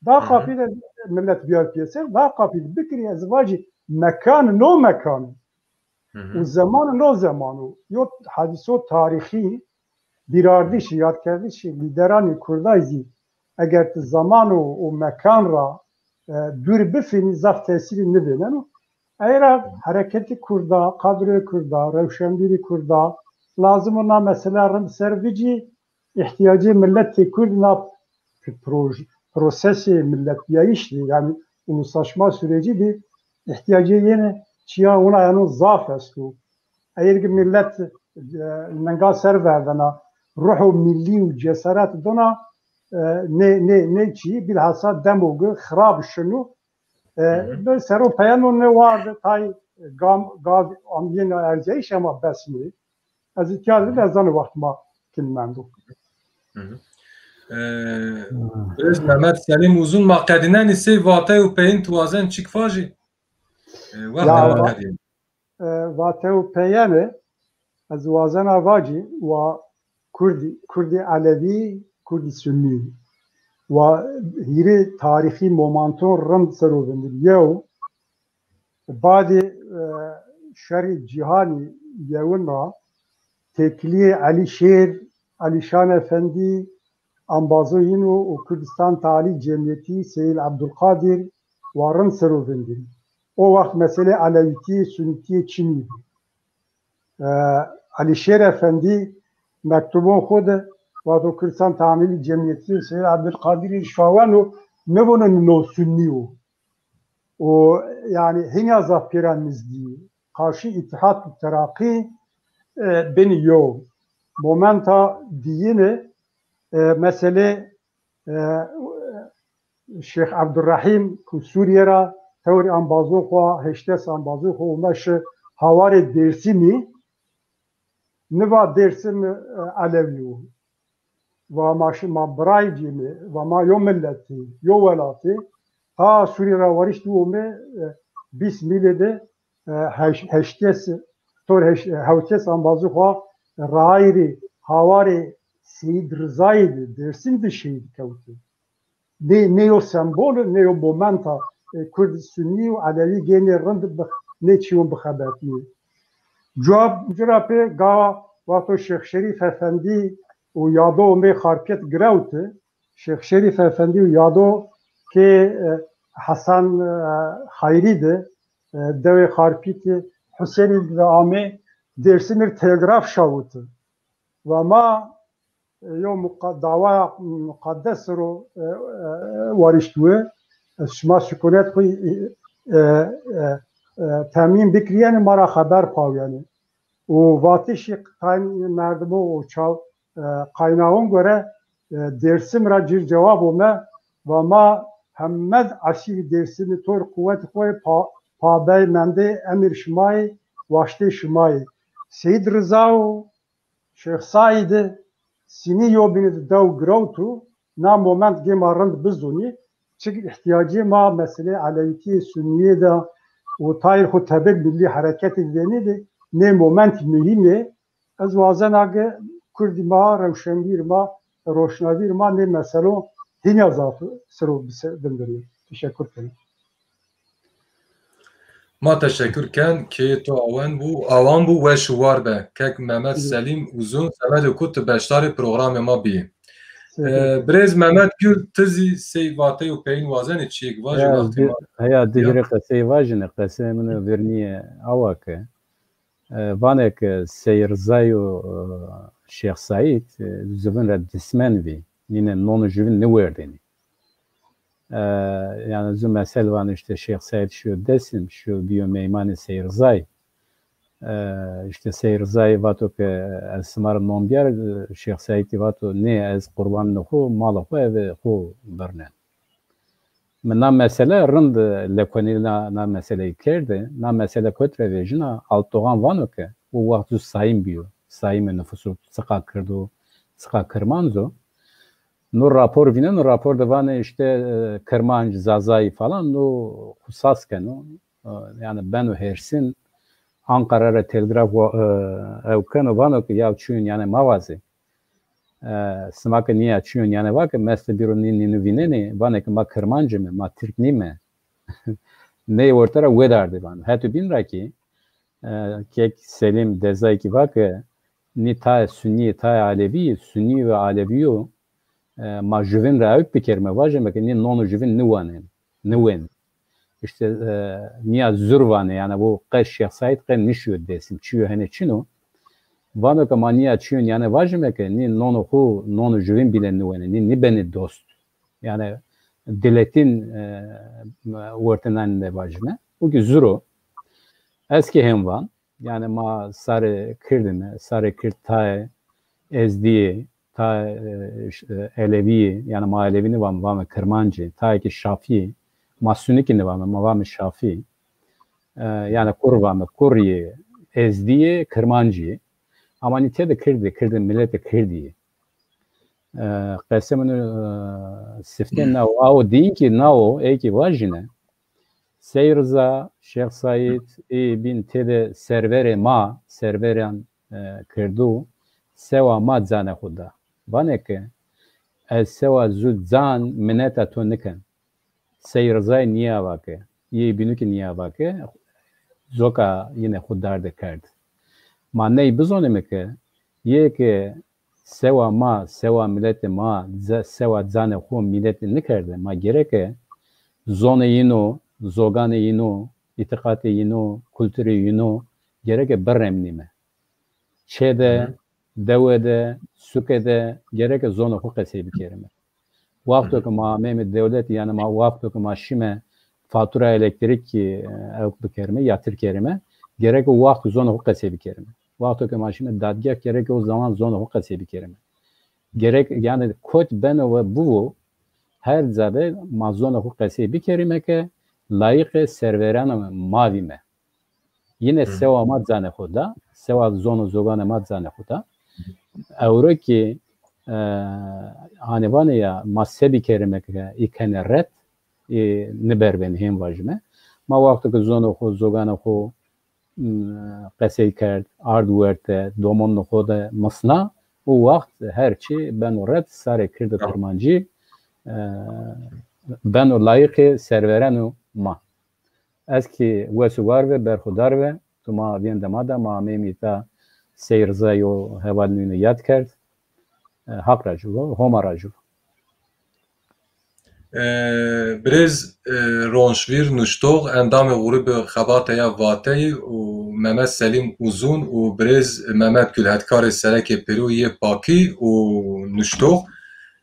Dağkapı de millet biyar piyese, Dağkapı de bikirî ez vajî mekan no mekan. Û zeman no zeman û yo hadiso tarîxî, bîrardişî, yadkerdişî lîderanê Kurday zî eger tu zeman û, û mekan ra, e, dûr bifînî zaf tesîrî nivêneno. Ey ra hereketî Kurda, kadroyê Kurda, rewşenbîrî Kurda, lazim o na mesele rind ser bicî, îhtiyacê miletê Kurd na proj-, prosesê miletbiyayîş de, yanî uluslaşma süreci de îhtiyacê yene çiya wina yano zaf esto. Eger ki millet, e, nenga ser verdena, ruho millî û cesaret dona, e, ne, ne, ne çi, bilhassa demo gi xirab şino, e, bi sero peyeno ne warde tay gam, gav amiyena erzeyîş ama bes nê. Ez îhtiyar didim, ez zanî wext ma kin mendo. Ee, Birêz Mehmet Selîm Uzun, ma qedînenî sey vate û peyên tu wazen çik vajî? Ee, wext Ya, ma va-, qedîn. E, vate û peyene, ez wazena vacî, wa Kurdî, Kurdî Elewî, Kurdî Sunnî. Wa hîrê tarîxî momenton rind ser o vindir. Yew, badê, e, şerê cîhanî yewin ra têkiliyê Elî Şêr, Elîşan Efendî, ambazo yîn û, û Kurdistan Tealî Cemiyetî Seyîd Ebdulqadir wa rind ser o vindirî. O wext meselê Elewîtiyê, Sunîtiyê çinî bû. E, Elî Şêr Efendî mektubon xwe de, wexto Kurdistan Tealî Cemiyetî Seyîd Ebdulqadirî şaweno, nivûne no Sunnî yo. Û, yanî, hîna zaf pêra nizdî. Karşı Îtîhat û Teraqî, e, bin yo. Momenta diyine, e, mesele, e, Şêx Ebdurrahîm ku Sûriye ra tewrê embazon xwe, heştes embazon xwe û me şi hawarê Dêrsimî, niva Dêrsim, e, Elewî û va ma şi-, ma birayê cî me, va ma yo milletî, yo welatî, ta Sûrî ra werişt û me, e, bîst mîlê de, e, heş-, heştes, tor heş-, hewtes embazon xwe rayîrî hawarê Seyîd Rizayê de, Dêrsim de şehîd kewtî. Nê, nê yo sembol, nê yo momenta, e, Kurd Sunnî û Elewî gênê rind bi, nê çiyon bixebetî. Cewab cira pê ga wexto Şêx Şerîf Efendî û Yado û mê Xarpêt girewti. Şêx Şerîf Efendî û Yado kê, e, Hesen, e, Xayrî de, e, dewê Xarpêtî Husênî de amê Dêrsimî telegraf şawiti. Ve ma, e, yo muqa-, dawaya muqaddes ro, e, e, warişt we, e, şima sükunet xwe, e, e, e, temîn bikiriyene, ma ra xeber pawiyene. Û vatişî qayn-, merdimo û çaw, e, qaynaxon gore, e, Dêrsim ra cîr cewab ome, va ma hemed esîrî Dêrsimî tor quwet xwe pa-, pabey mendê emir şimayê, waştê şimayê. Seyîd Riza û Şêx Saîdî Sinî yobînî di dew girewt û na moment gê ma rind bizûnî, çik îhtiyacê ma meselê Elewîtiyê Sunniyê de û tayr xwe tebir millî hereketê vênî de nê momentî muhîm ê. Ez wazena ge Kurdî ma, rewşenbîr ma, roşnavîr ma nê meselo hîna zaf siro bise-, bindirî. Teşekkür ken. Ma teşekkür ken, kê to awan bû, awan bû, weş û war be. Kek Mehmet Hı. Selîm Uzun, semed û ku tu beşdarê programê ma bî. Hı hı. Ee, birêz Mehmet Gül, tu zî sey vatey û peyin wazenê çiyêk vajê Heya wextê di-, ma. Heya Ya. digirê qesey vajine, qesey min vernîye awa ke. E, vane ke Sey Rizay û, e, Şêx Saîd, e, zivin re dismen vî, nîne non û jivin niwerdênî. E, yani zu mesel van işte Şêx Saîd şiyo Dêrsim, şiyo biyo meymanê Sey Rizay. E, işte Sey Rizay vato ke ez sima re non biyar, e, Şêx Saîdî vato nê ez qurban nixo, mala xo ev xo birnen. Min na mesele rind lekonî na, na meseleyê kerde. Na mesele kot re vêjina, Alpdoğan vano ke û wext zu sayîm biyo. Sayîmê nifusû çiqa Kird û çiqa Kirmanc o. No rapor vîneno, rapor de vanê işte, e, Kirmanc, Zazayî falan, no xwe saz keno. E, yani beno hêrsin. Anqara re telgraf wa-, e, ew keno, vano ke ya çûyên yani mavazê. E, sima ke niya çûyên yani vake, meste bîro nî-, nînû vînenê, vanê ke ma Kirmancî me, ma Tirk nîme. Ney orte ra wê derdê van. Hetû bîn ra kî, e, kek Selîm Dezayî kî vake, nî tayê Sunnî, tayê Alevî, Sunnî ve Alevî yo, e, ma juvin re ewk bikerime, vajime ke nî non û juvin niwanen, niwên. İşte, e, niya zur vanê, yani bu qe Şêx Saîd qe nişiyo Dêrsim, çiyo hene çino. Vano ke ma niya çiyon yani vajime ke nî non û xu, non û juvin bîle niwene, nî, nî benê dost. Yani diletin, e, ortenan de vajime. Bu ki zuro. Ez ki hem van, yani ma sarê Kirdime, sarê Kird tayê Ezdiyê, ta, e, ş-, e, Elevî, yani ma Elevî nivame, vame Kirmancî, tayekî Şafî, ma Sunikî nivame, ma vame Şafî. E, yani kur vame, kurî Ezdiyê, Kirmancî. Ama nî tê de Kirdî, Kirdî, miletê Kirdî. E, qesê min, e, siftê nao, awo dîn ki nao, ê ki vajine. Sey Riza, Şêx Saîd, ê bîn tê de serverê ma, serveran, e, Kirdû, sewa ma canê xwe da. Vanê ke ez sewa zu can mineta to niken. Sey Rizayê niya vake, yê bînû ki niya vake, zoka yine xwe darde kerd. Ma ney bizonime ke, yê ke sewa ma, sewa miletê ma, ze-, sewa canê xwe miletê nikerde. Ma gereke zonê yîno, zoganê yîno, îtiqatê yîno, kulturê yîno, gereke biremnîme. Çê de, Hı hı. dewe de, suke de, gereke zonê xwe qesey bikerime. Wexto Hı hı. ke ma ameyme dewlet, yani ma wexto ke ma şime fatura elektrîkî, e, ew bikerime, yatîr kerime, gereke wext zonê xwe qesey bikerime. Wexto ke ma şime dadgeh, gereke o zaman zonê xwe qesey bikerime. Gerek, yani kot beno ve bivo, her ca de ma zonê xwe qesey bikerime ke layîqê serverana ma vîme. Yine sewa ma zanê xwe da, sewa zon û zoganê ma zanê xwe da. Ewro ki e, hanê vanê ya ma se bikerime ke î kene red, î niberbên hên vajime. Ma wexto ke zonê xwe, zoganê xwe, m, qesey kerd, ard werte, domonê xwe de misna, û wext her çi beno red, sarê kird û kirmancî, e, beno layîqê servereno ma. Ez ki wes û war ve, berxudar ve, tu ma vîn dema da ma amê mîta Sey Riza yo heval nûne yad kerd. E, Haq racî bo, Homa racî bo. E, Birêz e, Ronşvîr Nuştox, endamê grûbê Xebate ya Vateyî û Mehmet Selîm Uzun û birêz Mehmet Gul, hetkarê serekê pêro yê Pakî û Nuştox.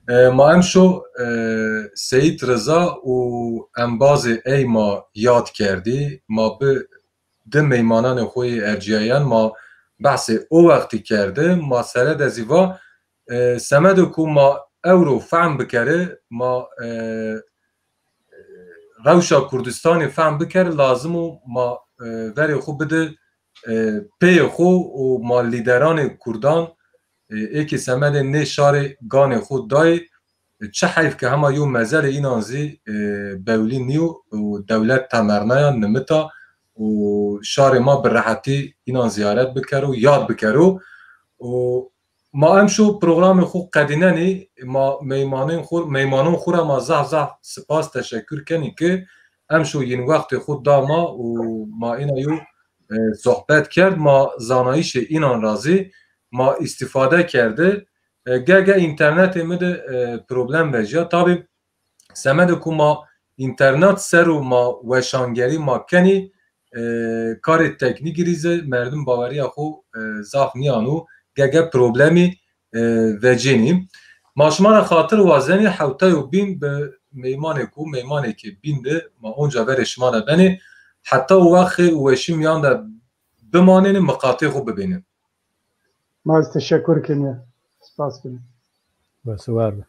E, ma emşo e, Seyîd Riza û embazê ey ma yad kerdî. Ma bi di meymananê xwe yê erciyayan ma behsê o wextî kerde. Ma sere de zî va e, semedo ku ma ewro fehm bikere, ma e, rewşa Kurdistanê fehm bikere, lazim o ma e, verê xwe bide e, peyê xwe û ma lîderanê Kurdan e, êkê semedê nê şarê ganê xwe dayê. E, çi heyf ke hema yo mezelê înan zî e, bewlî nîyo û dewlet temernaya nimita û şarê ma bi rehetî înan ziyaret bikero, yad bikero û ma emşo programê xwe qedînenî, ma meymanên xwe, meymanon xwe re ma zaf zaf spas teşekkür kenî ki emşo yin wextê xwe da ma û ma îna yo e, sohbet kerd, ma zanayîşê înan ra zî ma îstîfade kerde. E, ge ge înternetê mi de e, problem vejiya. Tabî semedê ku ma înternet ser û ma weşangerî ma kenî e, karê teknîkî rî zî merdim baweriya xwe e, zaf nîyano, ge ge problemî e, vecênî. Ma şima re xatir wazenî hewtay û bîn bi meymanê ku meymanekê bîn de ma onca verê şima de benê, heta û wexê û weşî miyan de bimanêne, miqatê xwe bibîne. Ma ez teşekkür kenî. Spas kenî. Wes û war be.